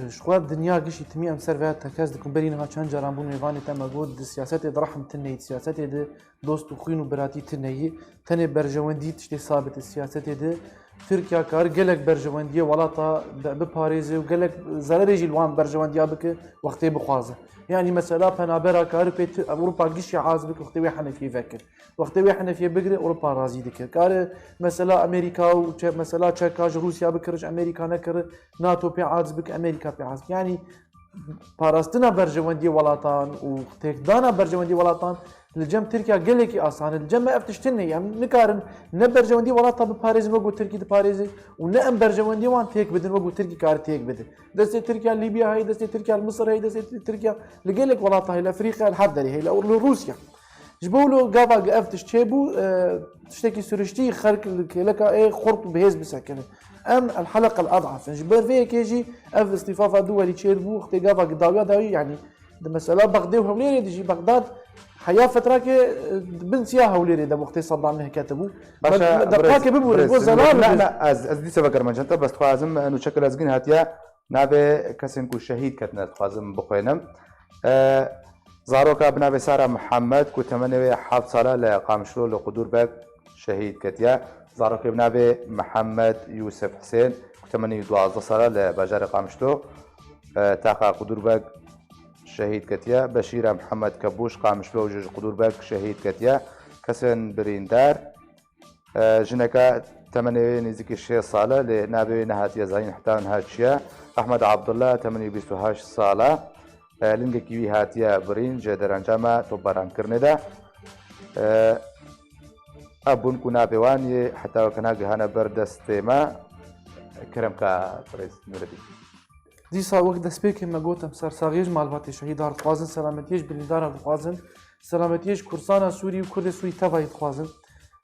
Ji xwe dinya gişî timî em ser vêya tekez dikin. Berî niha çend caran bû mêvanê te me got, di siyasetê de rehm tune ye, di siyasetê de dost û xwîn û biratî tune ye. Tenê berjewendî tiştê sabit e siyasetê de. Tirkiya kar gelek berjewendiyê welata de biparêze û gelek zererê jî li wan berjewendiya bike, wextê bixwaze. Yanî mesela penabera kar pê Ti-, Ewropa gişî az bike, wextê wê henefiyê veke. Wextê wê henefiyê bigire, Ewropa razî dike. Kare mesela Amerîka û çe-, mesela çeka ji Rûsya bikire, ji Amerîka nekire, nato pê aciz bike, Amerîka pê aciz bike. Yanî parastina berjewendiyê welatan û têkdana berjewendiyê welatan Li cem Tirkiya gelekî asan e. Li cem me ev tişt tune ye. Em nikarin ne berjewendî welata biparêzin wek ku Tirkî diparêze û ne em berjewendî wan têk bidin wek ku Tirkî kare têk bide. Destê Tirkiya li Lîbya heye, destê Tirkiya li Misir heye, destê Tirkiya li gelek welata heye, li Efrîqya, li her derê heye, li Ewro-, li Rûsya. Ji bo wilo gava ev tişt çêbû, e, tiştekî siriştî xelk li kêleka ê xurt û bihêz bisekine. Em el heleq el adaf in. Ji ber vê yekê jî ev îstîfafa duwelî çêdibû, wextê gava dawiya dawî, yanî di mesela Bexdê û Hewlêrê de jî, Bexdad heya fetrakê, e, bin siya Hewlêrê de wextê Seddam meh ketibû. Başa, Me-, me-, birêz, daqakê bibûre, birêz, bo zelal ne, bibûre. Ne, ez, ez dîsa vegerime cente, bes dixwazim, e, nûçeke lezgîn hatiye navê kesên ku şehîd ketine dixwazim bixwînim. E, zaroka bi navê Sara Mihemed ku temenê wê heft sal e li Qamişlo li Qudûrbek şehîd ketiye. Zarokê bi navê Mihemed Yûsif Hisên ku temenê wî duwazdeh sal e li bajarê Qamişlo, e, taxa Qudûrbek şehîd ketiye. Beşîra Mihemed Kebûş Qamişlo jî ji Qudûrbek şehîd ketiye. Kesên birîndar, e, jineke temenê wê nêzîkî şêst sal e, lê navê wê nehatiye zanîn heta niha çi ye. Ehmed Abdullah temenê wî bîst û heşt sal e. E, lingekî wî hatiye birîn ji derencama topbarankirinê de. E, ev bûn ku navê wan yê heta wekena gihane ber destê me. Kerem ka birêz Nûredîn. Dîsa wek destpêkê me got, em sersaxiyê ji malbatê şehîdan dixwazin, selametiyê ji birîndaran dixwazin, selametiyê ji Kurdistana Sûrî û Kurdê Sûrî tevayî dixwazin.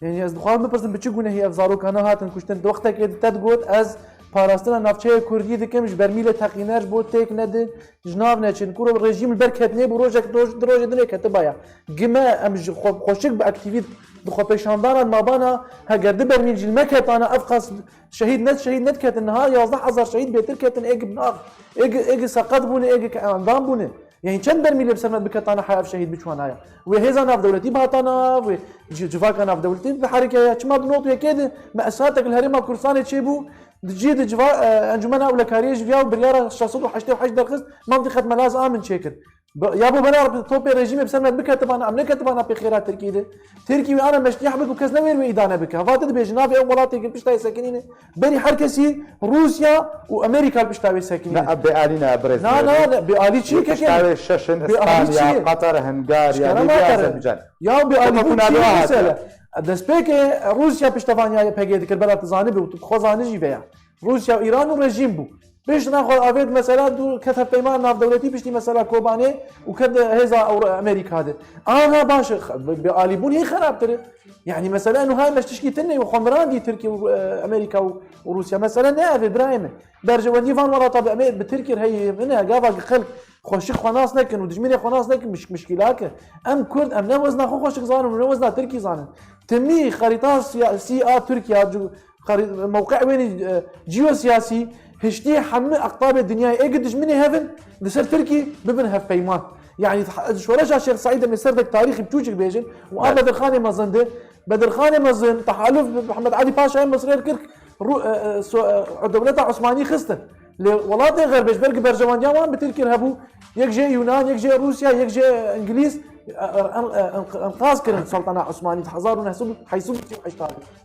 Yanî ez dixwazim bipirsim, bi çi gunehî ev zarokan hatin kuştin? Di wextekê de te digot, ez parastina navçeya Kurdî dikim, ji bermîlê teqîner ji bo têk nedin, ji nav neçin. Kuro rejîm li ber ketinê bû, rojek, roj, di rojê dinê ketibaya. Gime em ji xwe, xweşik bi aktîvî di xwepêşandanan mabana, heger di bermîl jî li me ketana, ev qas şehîd ne, şehîd nediketin. Niha yazdeh hezar şehîd bêtir ketin, êg bi nav, êg, êg seqet bûne, êg endam bûne. Yanî çend bermîlê bi ser me biketana heya ev şehîd biçûnaya. Wê hêza navdewletî bihatana, wê ci-, civaka navdewletî biherikaya. Çima di not û yekê de me esatek li Herêma Kurdistanê çêbû, di cî de civa-, e, Encûmena Ewlekariyê ji viya û biryara şeş sed û heştê û heşt derxist, Memdîqet Melaz Amin çêkir. Bi-, ya bo bera topê rejîmê bi ser me biketibana, em neketibana pê xêra Tirkî de. Tirkî wê ana meştiyeh bik û kes newêr wê îdane bike. Hava te dibêje navê ew welatê ki pişta yê sekinîne. Berî her kesî Rûsya û Amerîka li pişta wê sekinîne. Ne, ev bêalî ne, birêz. Na, na, ne, bêalî çi ye keke? Pişta wê şeş in, Bêalî çi ye? Îspanya, Qatar, Hungarya, Lîbya, Azerbaycan. Ya bêalî bû çi ye mesela? Destpêkê Rûsya piştevaniya Y P G dikir, bela tu zanibî û tu xwe zanî jî veya. Rûsya û Îran û rejîm bû. Pişt naxwe avêt mesela dû ket hevpeyman navdewletî piştî mesela Kobanê û ket hêza Ewro-, Amerîka de. Aha baş e, bi, bêalîbûn hîn xerabtir e. Yanî mesela eno hay me ji tişkî tune û xwe mirandî Tirkiye û, e, Amerîka û, û Rûsya. Mesela ne ev e birayê min. Berjewendî van welata bi Amer-, bi Tirkiye heye min e, gava ki xelk xweşik xwe nas nekin û dijminê xwe nas nekin, miş-, mişkîlak e. Em Kurd, em ne wezna xwe xweşik zanin û ne wezna Tirkî zanin. Timî xerîta siyasî a Tirkiye, cu-, Xari-, mewqeê wê nî, e, ciyosiyasî, hiştî hemî eqtabê dinyayê ê gi dijminê hevin, li ser Tirkî bibin hevpeyman. Yanî, şoreşa Şêx Seîd em ê ser vek tarîxî biçûçik bêjin û a Bedirxanê mezin de, Bedirxanê mezin, tehaluf bi Mihemed Elî Paşayê Misrê kir, Ru-, e, e, so-, e, dewleta Osmanî xistin. Lê welatên Xerbê ji ber gi berjewendiya wan bi Tirkî re hebû, yek jê Yunan, yek jê Rûsya, yek jê Îngilîz, e, e, en-, e, en-, enqaz kirin Sultana Osmanî di hezar û neh sed û heşt û heşt de.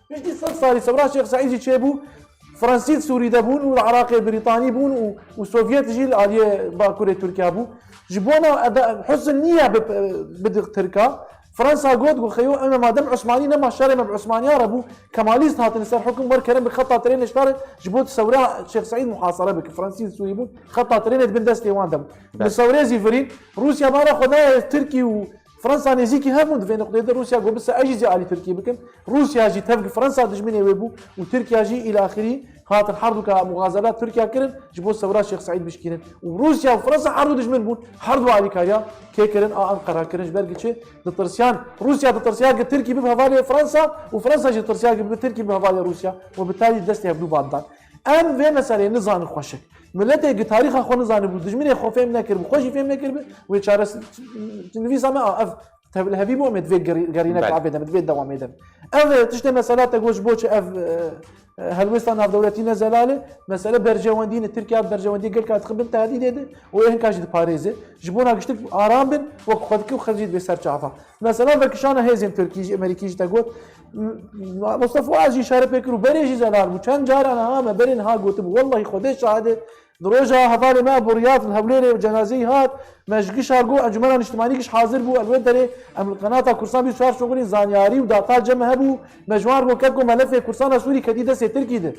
Piştî sed salî sewra Şêx Seîd jî çêbû, Fransîz Sûrî de bûn û li Iraqê Brîtanî bûn û, û Sovyet jî li aliyê bakurê Tirkiya bû. Ji bona eda-, husn nîye bi, bidi Tirka, Fransa got, got, xeyo, em madem Osmanî nema şerê me bi Osmaniya re bû, Kemalîst hatin ser hukm, wer kerin bi xeta trênê şerê ji bo sewra Şêx Seîd muhasere bikin. Fransîz Sûrî bûn, xeta trênê di bin destê wan de bû. Bi Belê. Sewrê zî virîn, Rûsya mara xwe daye Tirkî û Fransa nêzîkî hev bûn, di vê nuqteyê de Rûsya got, "Bisa ez jî zî alî Tirkiyê bikim." Rûsya jî tevgi Fransa dijminê wê bû û Tirkiya jî îl axirî hatin herduka muxazela Tirkiya kirin, ji bo sewra Şêx Seîd bişkînin. Û Rûsya û Fransa herdu dijmin bûn, herdu alîkariya kê kirin, a Enqera kirin, ji ber gi çi? Ditirsiyan, Rûsya ditirsiya gi Tirkî bibe hevalê Fransa û Fransa jî ditirsiya gi bi Tirkî bibe hevalê Rûsya û bi tayî destê hevdû bad dan. Em vê meseleyê nizanin xweşik. Miletê gi tarîxa xwe nizanibû, dijminê xwe fêm nekiribû, xwe jî fêm nekiribû, wê çaresi-, nivîsa me a ev tev-, li hevî bû, em ê di vê gerî-, gerînek Belê. avê de, di vê dewamê de. Ev, e, tiştê mesela te got ji bo çi ev, e, e, helwêsta navdewletî ne zelal e, mesele berjewendî ne, Tirkiya berjewendî gelka dixin bin tehdîdê de û ê hinka jî diparêze. Ji bona giştik aram bin, wek xwe dike û xwe jî dibê ser çava. Mesela vekişana hêzên Tirkî jî, Amerîkî jî te got, M-, Mustafa Aziz jî îşare pê kir û berê jî zelal bû. Çend caran ha me berê niha gotibû, wellahî Xwedê şahid e, Di roja hevalê me Abu Riyad li Hewlêrê û cenazeyî hat, me ji giş har got, Encûmena Niştimanî giş hazir bû, li wê derê em li qenata Kursan bîst û çar şoxulîn zanyarî û data cem hebû, me ji wan re got, ket ku melefê Kursana Sûrî ketî destê Tirkî de.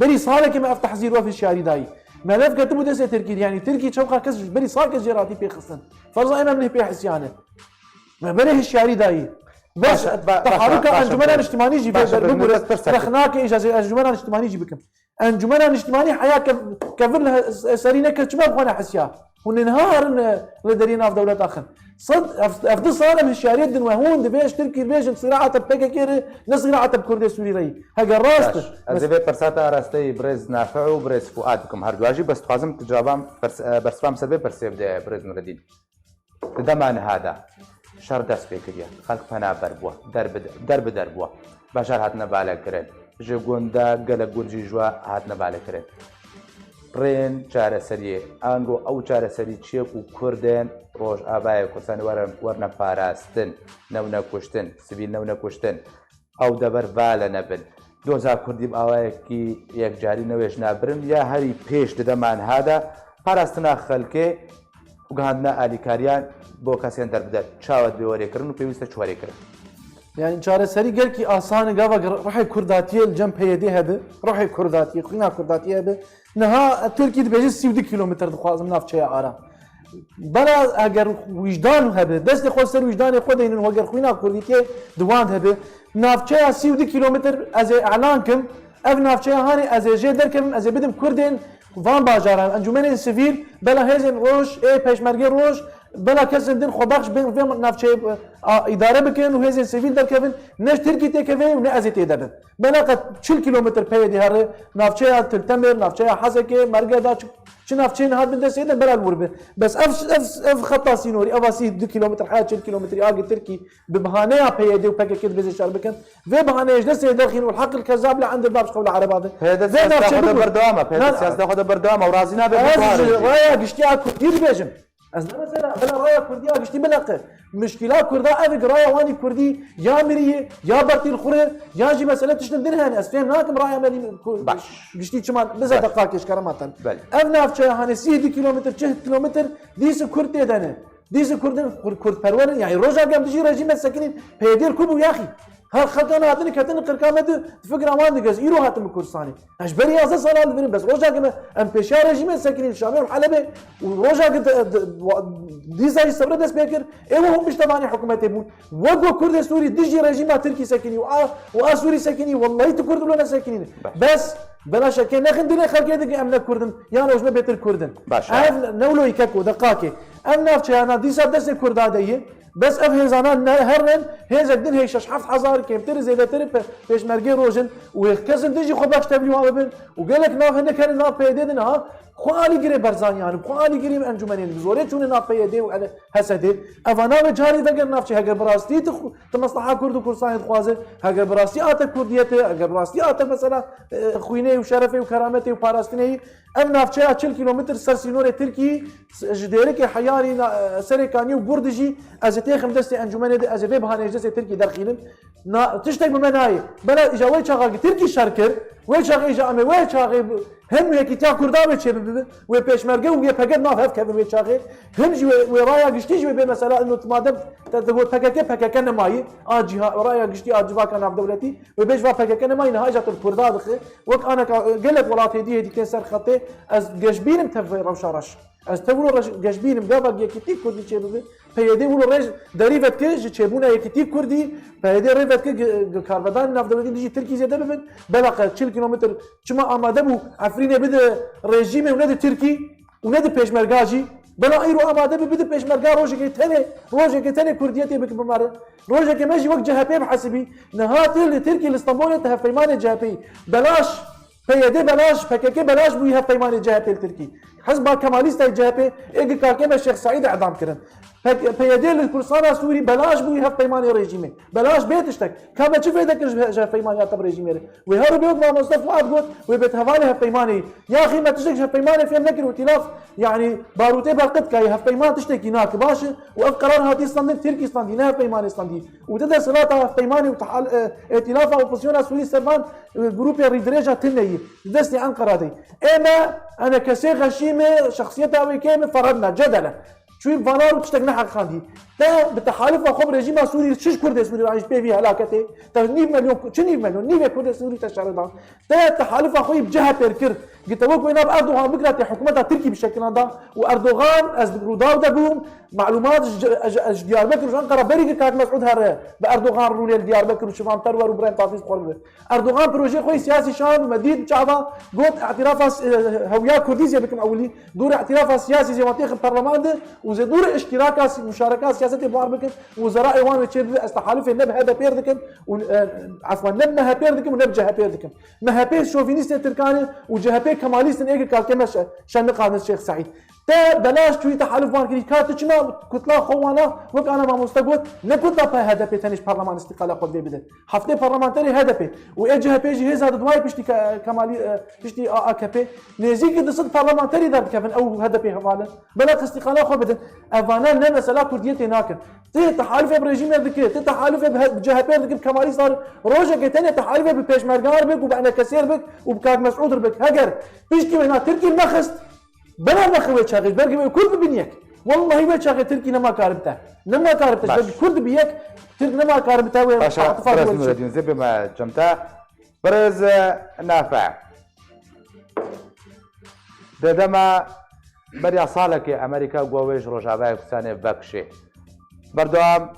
Berî salekê me ev tehzîr û ev hişyarî dayî. Melef ketibû destê Tirkî, yanî Tirkî çewqa kes ji berî salekê jê re hatî pê xistin. Ferza ê me em lê pê hisiyan e. Me berê hişyarî dayî. Bes Başe, ba-, teharuka başe, başe, Encûmena Niştimanî jî vê başe, ber bibûre. Rexnake îja Encûmena Niştimanî jî bikim. Encûmena Niştimanî heya kev-, kevir li he-, serî nekir, çima bi xwe nehisiya? Hûn ê niha herin, e, li deriyê navdewleta xin. Sed, ev, ev du sal em hişyariyê din we hûn divê ji Tirkî bêjin sîraeta P K K re, ne sîraeta bi Kurdê Sûrî re yî. Heger rast Baş. Ez ê vê pirsa te arasteyî birêz Nafi û birêz Fuad bikim. Her dua jî bes dixwazim tu cevabam pers-, e, bersiva min ser vê pirsê bide birêz Nureddin. Di dema niha de şer dest pê kiriye. Xelk pena ber bû, der bi der, der bi der bû. Bajar hatine valekirin. Ji gund de gelek gund jî ji we hatine valekirin. Rên çareseriyê. Ango ew çareserî çi ye ku Kurdên Rojavayê Kurdistanê werin, werine parastin, newne kuştin, sivîl newne kuştin. Ew dever vale nebin. Doza Kurdî bi awayekî yekcarî newêjna birin ya herî pêş di dema niha de parastina xelkê û gihandina alîkariyan bo kesên derbeder çawa divê were kirin û pêwîst e çi were kirin? Yani çareserî gelkî asan e, gava rihê Kurdatiyê li cem P Y D hebe, rihê Kurdatiyê, xwîna Kurdatiyê hebe. Niha Tirkî dibêje sî û du kîlometr dixwazim navçeya aram. Bela eger wijdan hebe, destê xwe ser wijdanê xwe deynin, heger xwîna Kurdîtiyê di wan hebe, navçeya sî û du kîlometr ez ê elan kim, ev navçeya hanê ez ê jê derkevim, ez ê bidim Kurdên van bajaran, encûmenên sivîl, bela hêzên roj, ê pêşmergê roj, bela kesên din xwebex bên vê navçeyê, a, îdare bikin û hêzên sivîl derkevin, ne ji Tirkî têkeve û ne ez ê tê de bim. Bela qet çil kîlometr peyê dê here, navçeya Til Temir, navçeya Hesekê, Mergeda, çi, çi navçeyên hat bin destê de bela li wir be. Bes ev, ev, ev xeta sînorî, eva sî du kîlometr, heya çil kîlometrî agê Tirkî bi bahaneya P Y D û P K K dibêje şer bikin. Vê bahaneyê ji destê derxîn û heq il kezab li ende bab ji qewla ereba be. P Y D Vê siyaseta navçe xwe de bigur. Berdewam e. P Y D Na- siyaseta xwe de berdewam e û razî nabe. Ez ji raya giştiya Kurdî dibêjim. Ez ne mesela bila raya Kurdî ya giştî bileqe. Mişkîla Kurda ev e, raya wanî Kurdî ya mirî ye, ya bertîl xure, ya jî mesele tiştin din hene. Ez fêm nakim raya me lî Ku-, Baş. giştî çima bize Baş. deqakê ji kerema te. Belê. Ev navçeya hanê sî du kîlometr, çil kîlometr dîs Kurd tê de ne. Dîs Kurdin, Kurd, Kurdperwer in. Yani roja gem dijî rejîme sekinîn, P Y D ku bû yaxî. Her xelkan hatine ketine qirka me di, di fikra wan digez. Îro hatin bi Kurdistanê. Ez ji ber yazdeh sala li vir im, bes rojekê me em pêşiya rejîmê sekinîn Şamê û Helebê û rojekê di, di, wa-, dîsa jî sebra dest pê kir, ê we hûn piştevanê hikûmetê bûn. Wek we Kurdê Sûrî dijî rejîma Tirkî sekinî û a, û a Sûrî sekinî, wellahî tu Kurd wilo nesekinîne. Bes. Bes, bela şekê nexin dilê xelkê dike em ne Kurd in, yan ew ji me bêtir Kurd in. Baş. Ev ne wilo yî keko, deqakê. Ev navçeyana dîsa destê Kurda de ye. Bes ev hêzana ne herin, hêzek din hey şeş heft hezar kêmtir, zêdetir pe-, pêşmergê rojin û hêz kesin dijî xwe baş tevlî wan bibin û gelek nav hinek herin nav P Y D din ha, xwe alîgirê Berzanî hanin, xwe alîgirê encûmenên bi zorê çûne nav P Y D û ele-, H S D. Eva navê carê veger navçe heger bi rastî tu xu-, tu mesleha Kurd û Kurdistanê dixwaze, heger bi rastî ate Kurdiyetê, heger bi rastî ate mesela, e, xwînê û şerefê û kerametê û parastinê yî, Ev navçeya çil kîlometr ser sînorê Tirkî, s-, ji Dêrikê Heyarî na-, Serê Kanî û Gurdî jî ez ê têxim destê encûmenê de, ez ê vê bihaneyê ji destê Tirkî derxînim. Na, tiştek bi me nayê. Bela îja wê çaxa ki Tirkî şer kir, wê çaxê îja em ê wê çaxê bi-, hem yekîtiya Kurda wê çê bibe, wê pêşmerge û Y P G di nav hev kevin wê çaxê. Hem jî wê, wê raya giştî jî wê bê mesela ino tu madem te digot P K K, P K K nemayî, a cîha, raya giştî a civaka navdewletî, wê bêj va P K K nemayî, niha îja tu li Kurda dixe. Wek aneka, e, gelek welat hêdî hêdî tên ser xetê, ez geşbînim tev vê rewşa reş. Ez tev wilo reş, geşbînim gava yekîtî Kurdî çêbibe. P Y D wilo rêj derî vedike ji çêbûna yekîtî Kurdî, P Y D rê vedike gi-, gi-, karvedanê navdewletî dijî Tirkî zêde bibin. Bela qe çil kîlometr çima amade bû Efrînê bide rejîmê û nede Tirkî û nede pêşmerga jî. Bela îro amade bi bide pêşmerga rojekê tenê, rojekê tenê Kurdiyetê bike bimare. Rojekê me jî wek C H P bihesibî. Niha tu li Tirkî li Stenbolê tu hevpeymanê C H P'yî. Belaş, P Y D belaş, P K K belaş bûyî hevpeymanê C H P li Tirkî. Hizba Kemalîsta yê C H P ê gi kakê me Şêx Seîd edam kirin. P Y D li Kurdistana Sûrî belaş bû hevpeymanê rejîmê. Belaş bê tiştek. Ka me çi fêde kir ji, ji hevpeymaniya te bi rejîmê re? Wê her û bê wek mamoste Fuad got, wê bêt hevalê hevpeymanê. Yaxî me tiştek ji hevpeymanê fêm nekir û îtîlaf, yanî barûtê berqit kayê hevpeyman tiştekî nake baş e û ev qerar hatiye standin, Tirkî standî, ne hevpeymanê standî. Û di desthilata hevpeymanê û tehal-, e, îtîlafa opozisyona Sûrî servan, e, grûpê rîdirêja tune yî. Di destê Enqera de. Ê me, enekesê xeşî me, şexsiyeta wê kê me, feredna, cedele. Çûyî vanar û tiştek neheqandî. Te bi tehalifa xwe bi rejîma Sûrî çi ji Kurdê Sûrî re ji pê vî helaketê? Te nîv milyon, çi nîv milyon? Nîvê Kurdê Sûrî te şerê dan. Te tehalifa xwe yî bi C H P re kir. Gite wek wêna bi Erdogan bikira tê hikûmeta Tirkî bi şekilanda û Erdogan ez Rûdaw de bûm, malumat ji, ji, ji Diyarbekir û ji Enqera berî kir kak Mesûd here bi Erdogan rûnê li Diyarbekir û Şivan Perwer û Birahîm Tatîs xwe bibe. Erdogan projeyê xwe yî siyasî şand û me dît çawa got, îtîrafa s-, e, hewiya Kurdî zê bikim ewilî, dûrê îtîrafa siyasî zê wan têxin perleman de û zê dûrê iştîraka si-, muşareka siyasetê buhar bikin û zerayê wan wê çê bibe, ez tehalufê ne bi H D P dikim û, e, efwan, ne bi M H P dikim û ne bi C H P dikim. M H P şovînîstê Tirkan e û C H P Kemalîst in, ê kalkê me şe-, şe niqandin Şêx Seîd. Te belaş çûyî tehaluf wan kirî. Ka tu çima kutla xwe wana, wek ana mamoste got, ne kutla P H D P tenê ji perleman îstîqala xwe divê bide. Heftê parlamenterê H D P û ê C H P jî hêza di duayê piştî ke-, Kemalî, e, piştî A K P nêzîkî du sed parlamenterî derdikevin ew H D P heval in. Belek îstîqala xwe bidin. Evana ne mesela Kurdiyetê nakin. Tê tehalufê bi rejîmê dike, tê tehalufê bi he-, bi C H P dike, bi Kemalîstan. Rojekê tenê tehalufê bi pêşmergan bik û bi enekesêr bik û bi kak Mesûd bik. Heger piştî wêna Tirkî nexist, bela nexi wê çaxê, ji ber ku wê Kurd bibin yek. Wellahî wê çaxê Tirkî nema karibte. Nema karibte. Ji ber ku Kurd bi yek, Tirk nema karibte wê. Başa, atifa Firas wê Nureddin, zê bê me cem te. Birêz, e, Nafe. Di dema beriya salekê Amerîka got wê ji Rojavayê Kurdistanê vekişê. Berdewam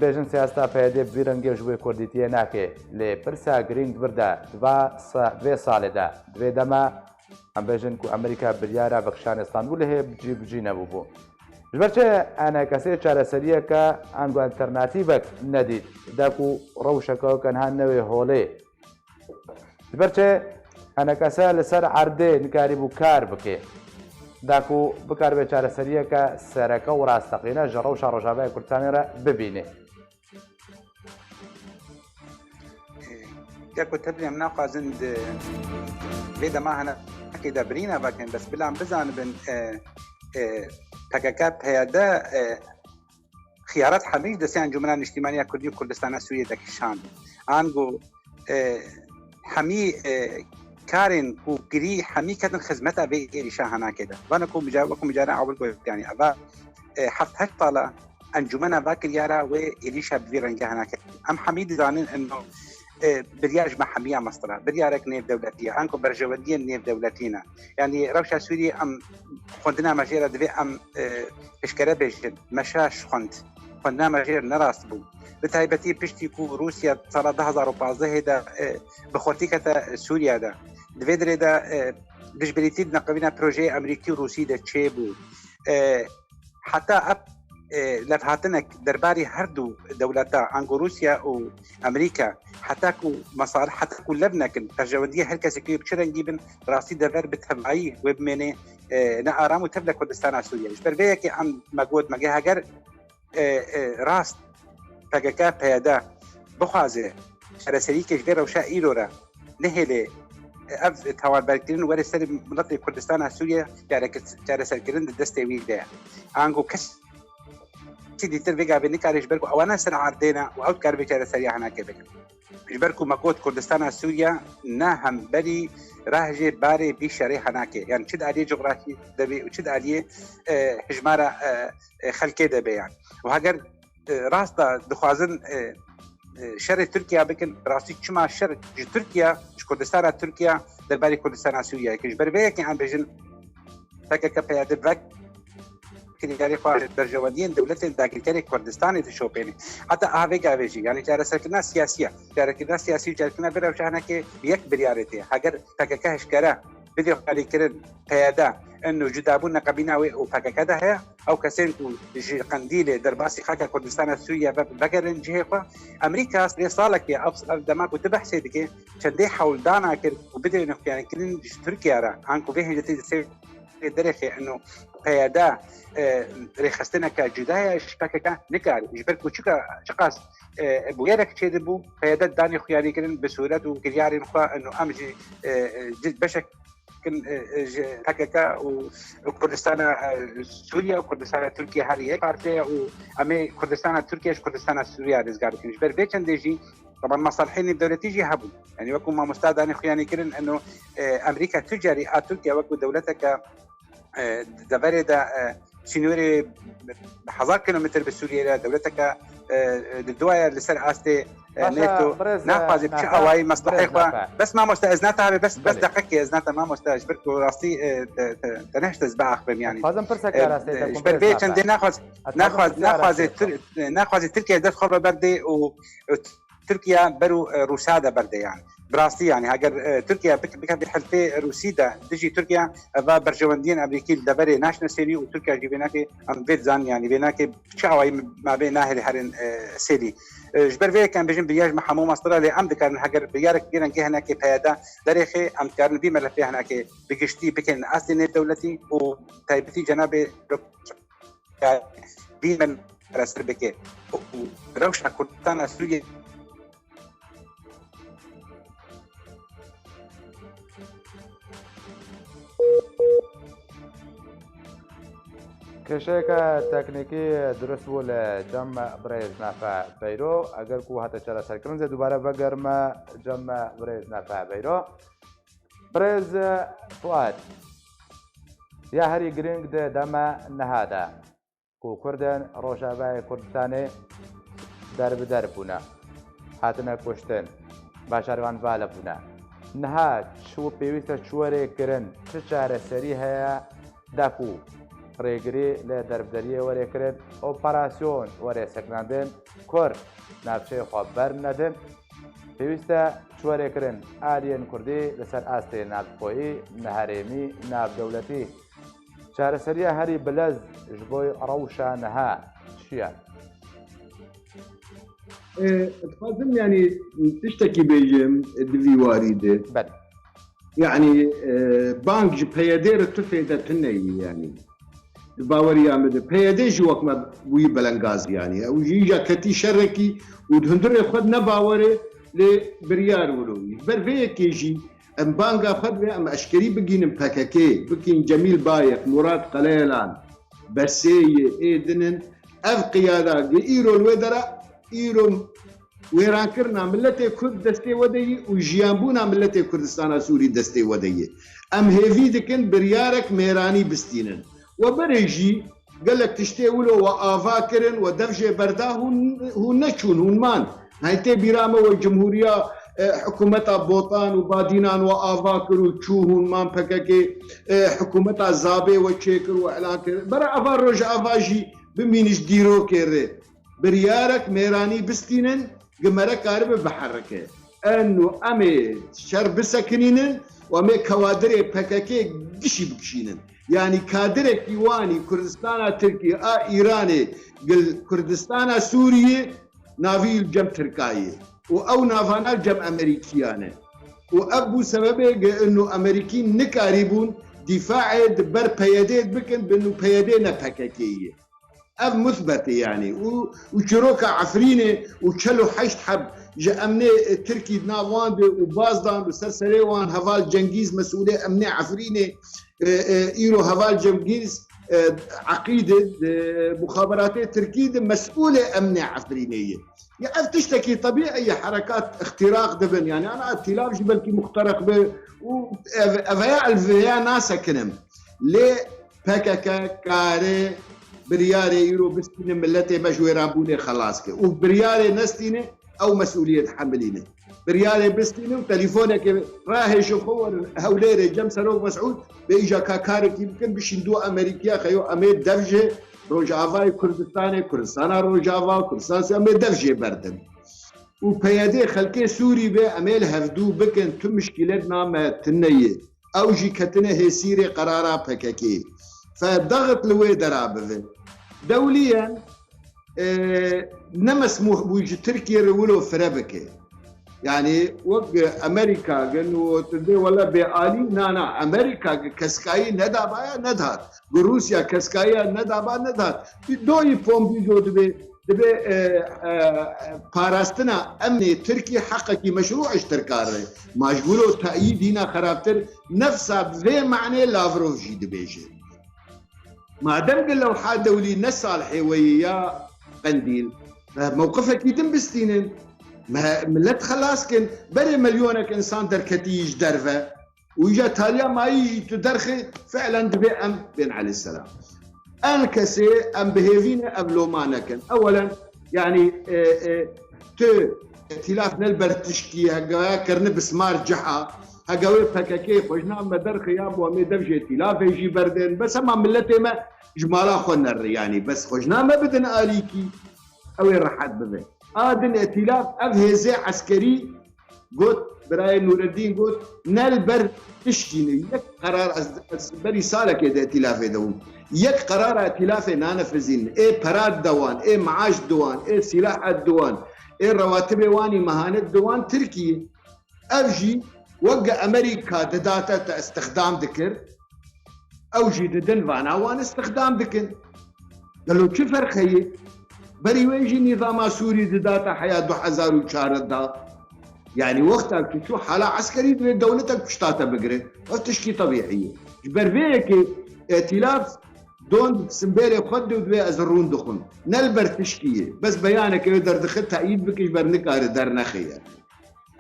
bêjin siyaseta P Y D bi vî rengê ji wê kurdîtiyê nake. Lê pirsa girîng vir de di va sa-, vê salê de, di vê dema em bêjin ku Amerîka biryara vekişanê Stenbolê hê bi cî, bi cî nebûbû. Ji ber çi enekesê çareseriyeke ango alternatîvek nedît, de ku rewşeke weke niha newê holê? Ji ber çi enekese li ser erdê nikarîbû kar bike, da ku bikaribe çareseriyeke sereke û rasteqîne ji rewşa Rojavayê Kurdistanê re bibîne? Ya ku tevlî em naxwazin di vê dema hinekê de birîna vekin, bes bila em bizanibin, e, e, P K K P Y D, e, xiyaret hemî ji destê Encûmena Niştîmaniya Kurdî û Kurdistana Sûriyê de kişand. Ango, e, hemî, e, karên ku kirî hemî ketin xizmeta vê êrîşa hinekê de. Vana ku mica-, wekî micaran ewil got, yanî eva, e, heft heşt sala Encûmena va kiryara wê êrîşa bi vî rengî hinekê. Em hemî dizanin ino, e, biryar ji me hemiya mestir e. Biryarek nêvdewletî ye. Ango berjewendiyên nêvdewletî ne. Yanî rewşa Sûriyê em xwendina me jê re divê em, e, eşkere bêjin. Me şaş xwend. Xwendina me jê re ne rast bû. Bi taybetî piştî ku Rûsya sala du hazar û pazdehê de, e, bi xurtî kete Sûriye de. Di vê dirê de, e, dijbirîtî di neqebîna projeyê Amerîkî û Rûsî de çêbû. E, heta ev, e, levhatinek derbarê her du dewleta, ango Rûsya û Amerîka, heta ku mesal-, heta ku lev nekin, berjewendiyê her kesekî bi çi rengî bin, rastî dever bi tevayî wê bimêne, e, ne aram û tev li Kurdistana Sûriyeyê. Ji ber vê yekê em me got, me got heger, e, e, rast P K K P Y D bixwaze çareseriyeke ji vê rewşa îro re nehêle, e, ev tawanberkirin were ser miletê Kurdistana Sûriye, çarek-, çareserkirin di destê wî de ye. Ango kes Kesî dîtir vê gavê nikare ji ber ku ewana ser erdê ne û ew dikare vê çareseriya hinekê bikin. Ji ber ku me got Kurdistana Sûriye ne hemberî rehjê barê vî şerê hinekê. Yani çi di aliyê cografî de bê û çi di aliyê, e, hijmara, e, e, xelkê de bê yani. Û heger, e, rasta dixwazin, e, e, şerê Tirkiye bikin, rastî çima şer ji Tirkiye, ji Kurdistana Tirkiye derbarê Kurdistana Sûriye? Ji ber vê yekê em bêjin P K K P Y D vek kiryarê xwe ji berjewendiyên dewletên dagirkerê Kurdistanê dişopêne. Heta aha vê gavê jî, yani çareserkirina siyasî ye. Çarekirina siyasî û çarekirina vê rewşa hinekê bi yek biryarê tê. Heger P K K hişkere bidê xwedîkirin P Y D, ino cudabûn neqebîna wê û P K K de heye, ew kesên ku ji Qendîlê derbasî xaka Kurdistana Sûriye ve vegerin cihê xwe. Amerîka vê salekê ev, ev dema ku tu behsê dikê, çendê hewldana kir ku bidê nexweyanîkirin ji Tirkiye re, an ku vê hêncetê di ser derê xê ino P Y D, e, rêxistineke cuda ye ji P K K, nikare. Ji ber ku çika çiqas, e, bûyerek çêdibû, P Y D danê xwe yarî kirin bi sûret û kiryarên xwe, eno em jî, e, e, ci-, beşek kin, e, e, ji P K K û, û Kurdistana, e, Sûriye û Kurdistana Tirkiye her yek parçe ye û em ê Kurdistana Tirkiye ji Kurdistana Sûriye rizgar bikin. Ji ber vê çendê jî, taban, mesalihê nêvdewletî jî hebûn. Yani wekî mamosta danê xwe yanî kirin, eno, e, Amerîka tu carî a Tirkiye wekî dewleteke, e, deverê de, e, sînorê hezar kilometr bi Sûriyê re dewleteke, e, e, di duaya li ser astê, e, Baş e, NATO birêz, e, naxwaze bi çi Nafe, awayî meslehê birêz xwe. Nafe. Bes mamoste, ez nata be, bes, bes Belê. Deqekê, ez nata mamoste, ji ber ku rastî, e, te, te, te nehişte ez biaxivim, yani. Dixwazim pirseke E, rastê te ji kum ber birêz vê Nafe. Çendê naxwaz-, Dixwazim naxwaz-, pirseke naxwazê rastê Tir-, e, naxwazê Tirkiye dest xwe ve berdê û, û Tirkiye ber û, e, Rûsa de berde, yani. Bi rastî, yani, heger, e, Tirkiye bik-, bikeve helfê Rûsî de dijî Tirkiye, eva berjewendiyên Amerîkî li deverê naşine serî û Tirkiye jî vê nake, em vê dizanin, yani, vê nake çi awayî me bê nahêle herin, e, serî. E, ji ber vê yek em bêjin biryar ji me hemû mastira lê em dikarin heger biryarek vê rengê henekê P Y D derêxê, em dikarin vî melefê henekê bi giştî bikin astê nêvdewletî û taybetî cenabê Dîn min resir bike û rewşa Kurdistana Sûriyê. Kêşeyeke teknîkî dirust bû li cem birêz Nafe Beyro. Eger ku hate çareserkirin, zê dubare vegerime cem birêz Nafe Beyro. Birêz Fuad, ya herî girîng di dema niha de ku Kurdên Rojavayê Kurdistanê derbider bûne, hatine kuştin, bajarê wan vala bûne. Niha çi pêwîst e çi were kirin, çi çareserî heye da ku rêgirî li derbideriyê were kirin, operasyon were sekinandin, Kurd navçeyê xwe bernedin? Pêwîst e çi were kirin, aliyên Kurdî li ser astê navxweyî, neherêmî, navdewletî. Çareseriya herî bilez ji bo rewşa niha çi ye? E, dixwazim, yani, tiştekî bêjim di vî warî de. Belê. Yani, e, bang ji P Y D re tu fêde tune yî, yani. Di baweriya min de P Y D jî wek me bûyî belengaz, yani. Ew jî îca ketî şerekî û di hundirê xwe de ne bawerê lê biryar wilo. Ji ber vê yekê jî em banga xwe divê em eşkerî bigînin P K K, bikîn Cemîl Bayek, Murat Qeleyelan, Bersêyê, ê din in. Ev qiyada gi îro li wê dera, îro wêrankirina miletê Kurd destê we de yî û jiyanbûna miletê Kurdistana Sûrî destê we de yî. Em hêvî dikin biryarek mêranî bistînin. We berê jî gelek tiştê wilo we ava kirin, we dev jê berda, hûn, hûn neçûn, hûn man. Heytê bîra me we cumhuriya, e, hikûmeta Botan û Badînan we ava kir û çû, hûn man P K K, e, hikûmeta Zabê we çêkir û elan kir. Bera ava Rojava jî bimînin ji dîrokê rê. Biryarek mêranî bistînin, gi mere karibe biherike. Eno em ê şer bisekinînin û em ê kewadirê P K K gişî bikişînin. Yanî kadirekî wanî Kurdistana Tirkî a Îranê gil Kurdistana Sûriyê navî li cem Tirkayê û ew navana li cem Amerîkiyan e. Û ev bû sebebê ge ino Amerîkî nikarîbûn dîfaê di ber P Y D bikin, bi ino P Y D ne P K K ye. Ev musbet e yanî. Û, û çîroka Efrînê û çel û heşt heb ji emnê, e, Tirkî di nav wan de û baz dan û ser serê wan heval Cengîz mesûlê emnê Efrînê, e, e, îro heval Cengîz, e, Eqîd e, di muxaberatê Tirkî de mesûlê emnê Efrînê ye. Ya ev tiştekî tebîî ye, herekat îxtîraq dibin. Yanî ana îtîlaf jî belkî muxtereq be û ev, ev heya ez vêya nasekinim. Lê P K K kare biryarê îro bistîne miletê me ji wêranbûnê xelas ke. Û biryarê nestîne, ew mesûliyet hemilîne. Biryarê bistîne û telîfonekê rahêşin xwe werin Hewlêrê cem Serok Mesûd, bê îca ka karekî bikin, bişîn dû Amerîkiya xeyo em ê dev jê Rojavayê Kurdistanê, Kurdistana Rojava, Kurdistan em ê dev jê berdin. Û P Y D xelkê Sûrî be, em ê li hevdû bikin, tu mişkîlet name tune ye. Ew jî ketine hêsîrê qerara P K K. Fe dexit li wê dera bive. Dewliyen, e, ne mesmûh bû ji Tirkiye re wilo fire bike. Yani wek Amerika gin û tu dê wele bê alî, na, na, Amerika gi keskayî nedabaya, nedat. Gi Rûsya keskayî nedaba, nedat. Doyî Pompîdo dibê, dibê, e, e, parastina emnê Tirkî heqekî meşrû ji Tirka re. Ma ji wilo teyîd hîna xerabtir, nefsa vê manê Lavrov jî dibêje. Madem ki lewha dewlî ne salihê we yê ya Qendîl, me mewqifekî din bistînin. Me millet xelas kin. Berê milyonek însan derketî ji derve. Û îca taliya mayî jî tu derxî, fi'len divê em bên eleyhîsselam. En kesê em bi hêvî ne ev loma nekin. Ewelen, yanî, e, e, tu îtîlaf ne li ber tişkî, hegaya kirine bismar ciha, hega wê P K K xwe ji nav me derxe ya bo em ê dev ji îtîlafê jî berdin. Bes hema miletê me ji mala xwe nere, yanî bes xwe ji nav me bidin alîkî, ew ê rehet bibe. A din îtîlaf ev hêzê eskerî got, birayê Nûreddîn got, ne li ber tişkî ne. Yek qerar ez, ez berî salekê de îtîlafê de bûm. Yek qerara îtîlafê nanefizîn. Ê pera diwan, ê maaş diwan, ê sîlah diwan, ê rewatibê wanî mehanet diwan Tirkiyê. Ev jî wek Amerîka didate te îstixdam dikir, ew jî didin vana wan îstixdam dikin. Gelo çi ferq heye? Berî wê jî nîzama Sûrî didate heya du hezar û çardeh. Yanî wexta ku çû hala eskerî divê dewletek pişta te bigire. Ev tişkî tebîî ye. Ji ber vê yekê îtîlaf don simbêlê xwe dide û divê ez rûn dixwim. Ne li ber tişkî ye. Bes beyaneke wê derdixe teyîd bike ji ber nikare dernexe ye.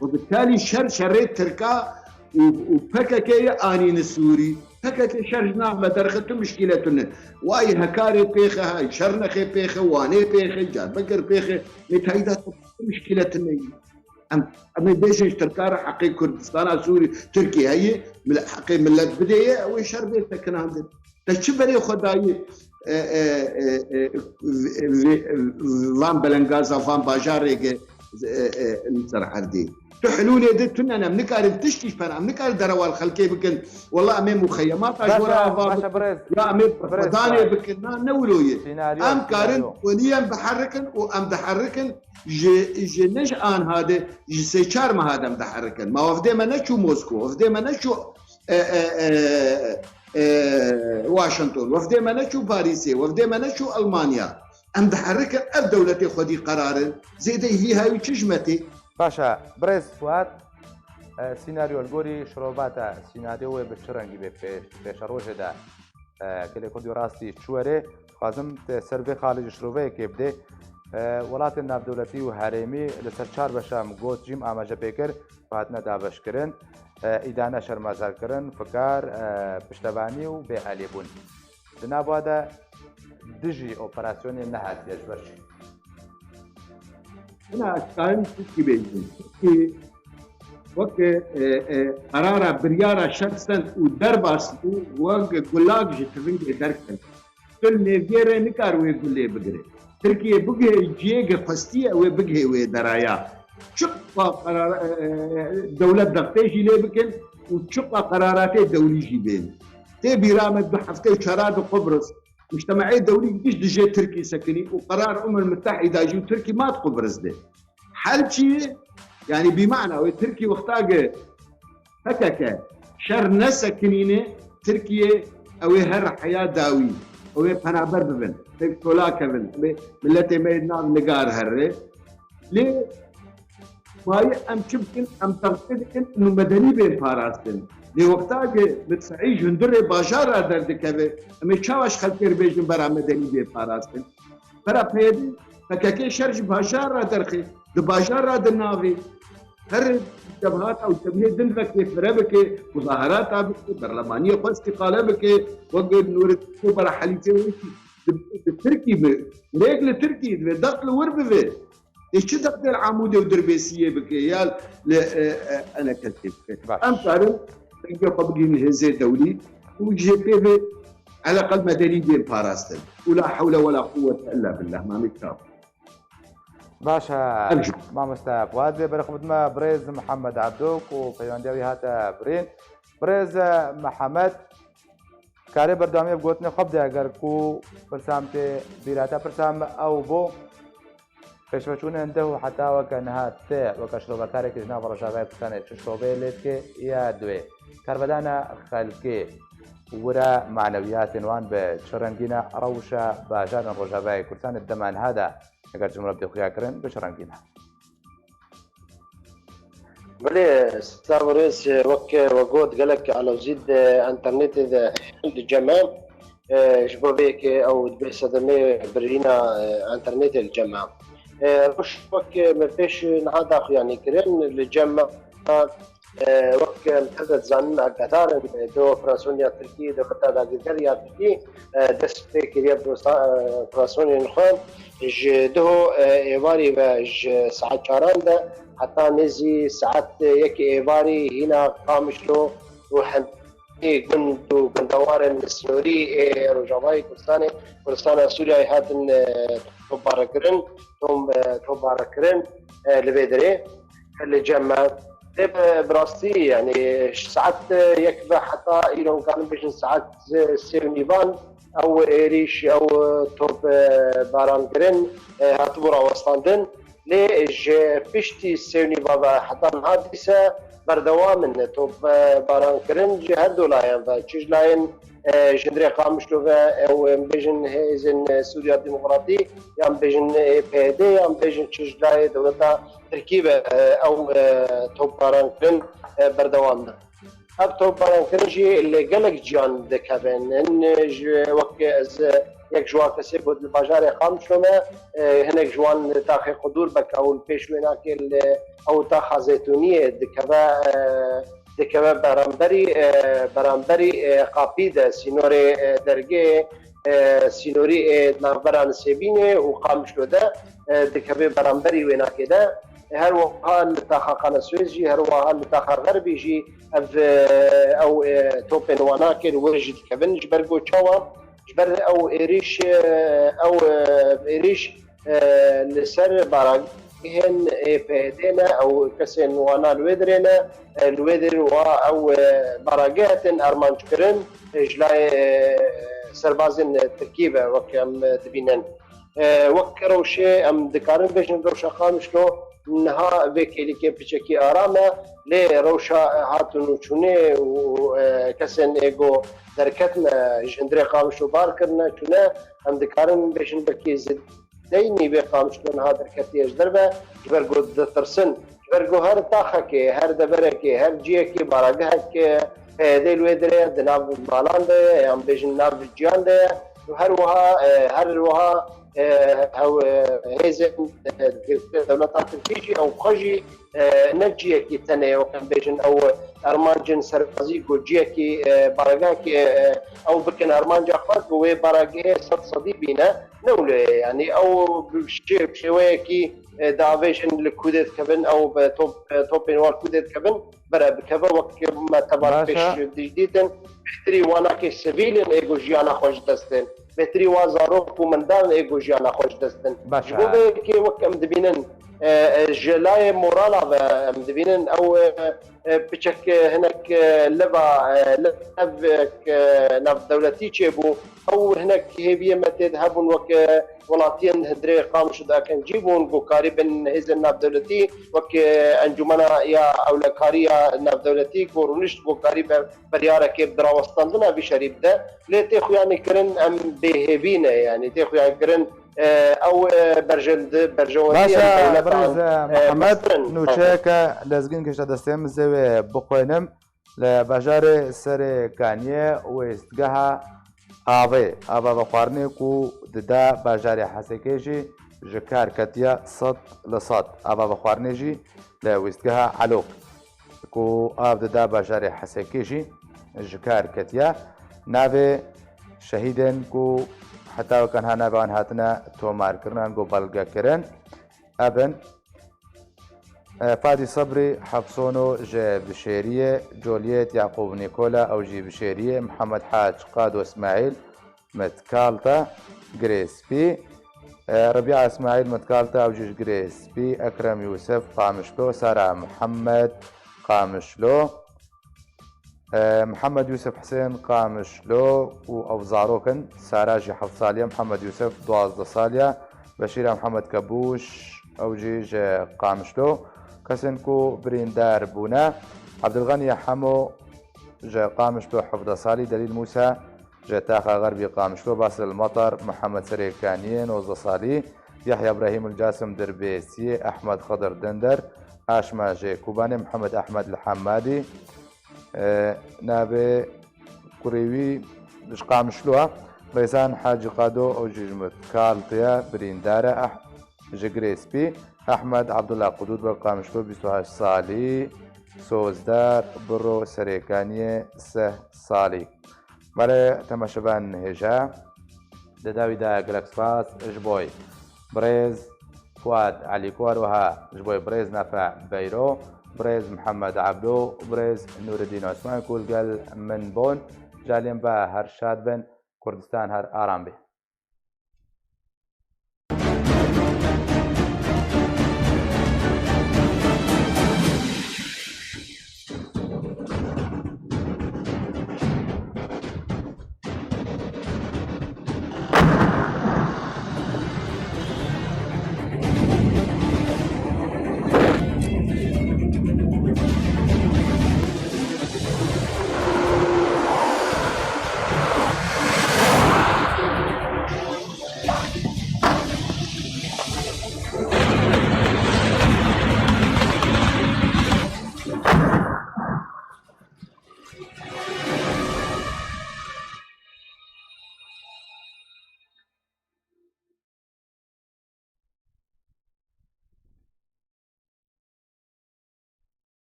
Û bi talî şer şerê Tirka û, û P K K ye anîne Sûrî. P K K şer ji nav me derxe tu mişkîle tune. Wayî Hekarê pêxe, hay Şernexê pêxe, Wanê pêxe, Diyarbekir pêxe. Lê teyîda tu mişkîle tune ye. Em, em ê bêjin ji Tirka re heqê Kurdistana Sûrî, Tirkiyê heye, mil-, heqê milet bidê ye, ew ê şer bê sekinandin. Te çi berê xwe dayî, e, e, e, e, v-, v-, van belengaza, van bajarê ge, e, e, li ser erdê? Tu hilûlê de tune ne, em nikarin tiştî ji pera, em nikarin derewa li xelkê bikin. Wela em ê muxeyemata ji we re ava bikin, ya em ê berxwedanê bikin. Na, ne wilo ye. Em karin wenî em biherikin û em diherikin ji, ji ne ji anha de, ji sê çar meha de em diherikin. Ma wefdê me neçû Mosko, wefdê me neçû, e, e, e, e, Washington, wefdê me neçû Parîsê, wefdê me neçû Almanya. Em diherikin, ev dewletê xwedî qerar in. Zêdeyî vî hawî çi ji me tê? Baş e, birêz Fuat, e, sînaryo li gorî şirova te, sînaryo wê bi çi rengî bê pê-, pêşerojê de, e, gelê Kurdî rastî çi were? Dixwazim te ser vê xalê ji şiroveyekê bidê. E, welatên navdewletî û herêmî li ser çar beşa min got, jî min amaje pê kir, hatine dabeşkirin, e, îdane, şermezarkirin, fikar, e, piştevanî û bêhelîbûn. Di nava de dijî operasyonê nehatiye ji ber çi? Hina ez karim tiştî bêjim. Tirkî weke, e, e, qerara biryara şer send û derbas bû, wek gulag ji tivingê derket. Tu li nêviyê re nikar wê gulê bigire. Tirkiye bigihê ciyê ge xwestiye wê bigihê wê deraya. Çiqa qerar, e, e, dewlet dextê jî lê bikin û çiqa qeraratê dewlî jî bên. Tê bîra me du heftê û çara di Qubris. Mujtemaê dewlî giş dijê Tirkî sekinî û qerar Umem Mitehîda jî û Tirkî mat Qubris de. Hel çi ye? Yanî bîmana wê Tirkî wexta ge P K K şer nesekinîne, Tirkiye ew ê her heya dawî, ew ê penaber bibin, pêk çola kevin, ew ê miletê me yê nav nigar herre. Lê mayî em çi bikin? Em textê dikin û medenî bên parastin. Lê wexta ke midfeî ji hundirê bajara derdikeve, em ê çawa ji xelkê re bêjin bera medenî bê parastin? Bera P Y D, P K K şer ji bajara derxê, di bajara di navê. Her cebhata û cebhê din vekê fire bike, muzaherata bike, berlemaniyê xwe îstîqale bike, wek Nûreddîn bera helîfê wê jî di, di Tirkî bi, rêk li Tirkî divê, deq li wir bibe. Ê çi deqtê li Amûdê û Dirbêsiyê bike ya li, e, e, eneketê bike? Baş. Em karin dengê xwe bigihînin hêzê dewlî û jê pê ve eleqel medenî bên parastin. Û la hewle we la quwwete illa billah. Mamê çav. Baş e, Ev jî. Mamoste Fuad, vê berê xwe bidime birêz Mihemed Ebdo ku peywendiya wî hate birîn. Birêz Mihemed, karê berdewamiya bi gotinê xwe bide, eger ku pirsa min tê bîra te, pirsa min ew bû, Pêşveçûnên deh û heta weke niha te weke şirovekarek ji nava Rojavayê Kurdistanê çi şoveyê lê dike ya duwê? Karvedana xelkê wira manewiyatên wan bi çi rengî ne? Rewşa bajarên Rojavayê Kurdistanê di dema niha de, eger ji min re bê xuya kirin, bi çi rengî ne? Belê, Star Wars, wek we got, gelek alozî di enternetê de li cem e. E, ji bo vê yekê ew dibê sedemê birîna, e, enternetê li cem e. E, rewş wek me pêş niha daxuyanî kirin li cem e, e, wek em teze dizanin, agahdarin, e, di operasyona Tirkî, dewleta dagirker ya Tirkî, e, dest pê kiriye bi sa-, e, operasyonên xwe. Ji duho, e, êvarî ve ji saet çaran de heta nêzî saet yek êvarî hîna Qamişlo û hemî gund û gundewarên sînorî ê Rojavayê Kurdistanê, Kurdistana Sûriyeyê hatin, e, topbarekirin, tom-, e, topbarekirin, e, li vê derê li cem me. Lê bi, bi rastî, yanî, ji saet yek ve heta îro, karin bêjin saet sê û nîvan, ew êrîş, ew top, e, barankirin, e, hatibû rawestandin. Lê ji piştî sê û nîva ve heta niha dîse berdewam in top, e, barankirin ji her du layan ve. Çi ji layên, e, ji hundirê Qamişlo ve, ew, em bêjin hêzên, e, Sûriya Demokratî, yan bêjin, e, P Y D, yan bêjin çi ji layê dewleta Tirkî ve, e, ew, e, topbarankirin, e, berdewam in. Ev topbarankirin jî li gelek ciyan dikevin. Hin ji, wek ez yek ji wan kesê got, li bajarê Qamişlo me, e, hinek ji wan li taxê Qudûr, beka û li pêş wê nakê li ew taxa Zeytûniyê dikeve, e, dikeve beramberî, e, beramberî, e, Qapî de, sînorê, e, dergê, e, sînorî ê navbera Nisêbînê û Qamişlo de, e, dikeve beramberî wê nakê de. E, her wiha li taxa Qanasûyê jî, her wiha li taxa Xerbî jî ev, e, ew, e, topên wana kir wir jî dikevin. Ji ber ku çawa? Ji ber ew êrîş, e, ew, e, êrîş, e, li ser baragihên ê P Y D ne, ew kesên wana li wê dirê ne, e, li wê dir wa ew, e, baragih hatin armanc kirin, e, ji layê, e, serbazên Tirkî ve wek em, e, dibînin. E, wek rewşê em dikarin bêjin rewşa Qamişlo niha vê kêlîkê piçekî aram e, lê rewşa hatin û çûnê û, e, kesên ê ku derketine ji hundirê Qamişlo bar kirine, çûne, em dikarin bêjin belkî zêdeynî vê Qamişlo niha derketiye ji derve, ji ber ku ditirsin. Ji ber ku her taxekê, her deverekê, her ciyekê, baragihek, e, P Y D li wê dire ye, di nav malan de ye, yan bêjin nav ciyan de ye. Û her wiha, e, her wiha, e, ew, e, hêzên, e, girtî dewleta Tirkî jî ew xwe jî, e, ne ciyekî tenê ye, wek em bêjin ew armancên serbazî ku ciyekî, e, baragehekê, e, ew bikin armanca xwe ku wê baragehê sed sedî bîne. Ne wilo ye, yanî ew bi şê-, bi şêweyekî, e, diavêjin li kûdê dikevin, ew bi top, e, topên wan kûdê dikevin, bere bikeve wek me tebar Baş e. pêş dîtin. Bêhtirî wanakê sivîl in ê ku jiyana xwe ji dest din. Bêhtirî wan zarok û mindan ê ku jiyana xwe ji dest din. Baş Ji bo e. vê yekê wek em dibînin, e, e, ji layê morala ve em dibînin ew, e, e, piçek, e, hinek, e, leva, e, levek, e, navdewletî çêbû. Ew hinek hêviyê me tê de hebûn wek, e, welatiyên hundirê Qamişlo de ekencî bûn, ku karîbin hêzên navdewletî wek, e, Encûmena ya Ewlekarî ya Navdewletî ku rûnişt ku karîbe beryarekê bi rawestandina vî şerî bide. Lê tê xuyanî kirin em bêhêvî ne, yanî tê xuyanî kirin, e, ew, e, berjend-, berjewendiyên Baş e, dewletan, birêz, e, Mihemed, mestir in. Nûçeyeke lezgîn gihişte destê min, zê wê bixwînim. Li bajarê Serê Kaniyê wêstgeha avê, ava vexwarinê ku dida bajarê Hesekê jî ji kar ketiye sed li sed. Ava vexwarinê jî li wêstgeha Elok ku av dida bajarê Hesekê jî ji kar ketiye. Navê şehîdên ku heta weke niha navê wan hatine tomarkirin an ku belgekirin, ev in, e, Fadî Sebrî Hefsono ji Bişêriyê, Coliyet Yaqûb Nîkola, ew jî Bişêriyê, Mihemed Hac Qado Îsmaîl, Mitkalta, Girê Spî, e, Rebiya Îsmaîl, Mitkalta, ew jî ji Girê Spî, Ekrem Yûsif, Qamişlo, Sara Mihemed, Qamişlo, e, Mihemed Yûsif Hisên, Qamişlo, û ew zarok in. Sara jî heft saliye, Mihemed Yûsif duwazdeh saliye, Beşîra Mihemed Kebûş, ew jî ji Qamişlo. Kesên ku birîndar bûne, Ebdilxenî Hemo ji Qamişlo hevdeh salî, Delîl Mûsa ji Taxa Xerbî Qamişlo, Basil Matar, Mihemed Serêkaniyê nozdeh salî, Yahya Brahîm El Casim Dirbêsiyê, Ehmed Xedir Dinder, Aşma ji Kobanê, Mihemed Ehmed Li Hemadî, e, navê kurê wî ji Qamişlo e, Rêzan Hacî Qado, ew jî ji Mutkaltiye birîndar e, eh, ji Girê Spî, Ehmed Abdullah Qudûd bi Qamişlo bîst û heşt salî, Sozdar Biro Serêkaniyê sih salî. Belê temaşevan hêja, di dawî de gelek spas ji bo birêz Fuad Elî Kuar, wiha ji bo birêz Nafe Beyro, birêz Mihemed Ebdo, birêz Nûredîn Osman ku li gel min bûn. Ji aliyê me her şad bin. Kurdistan her aram be.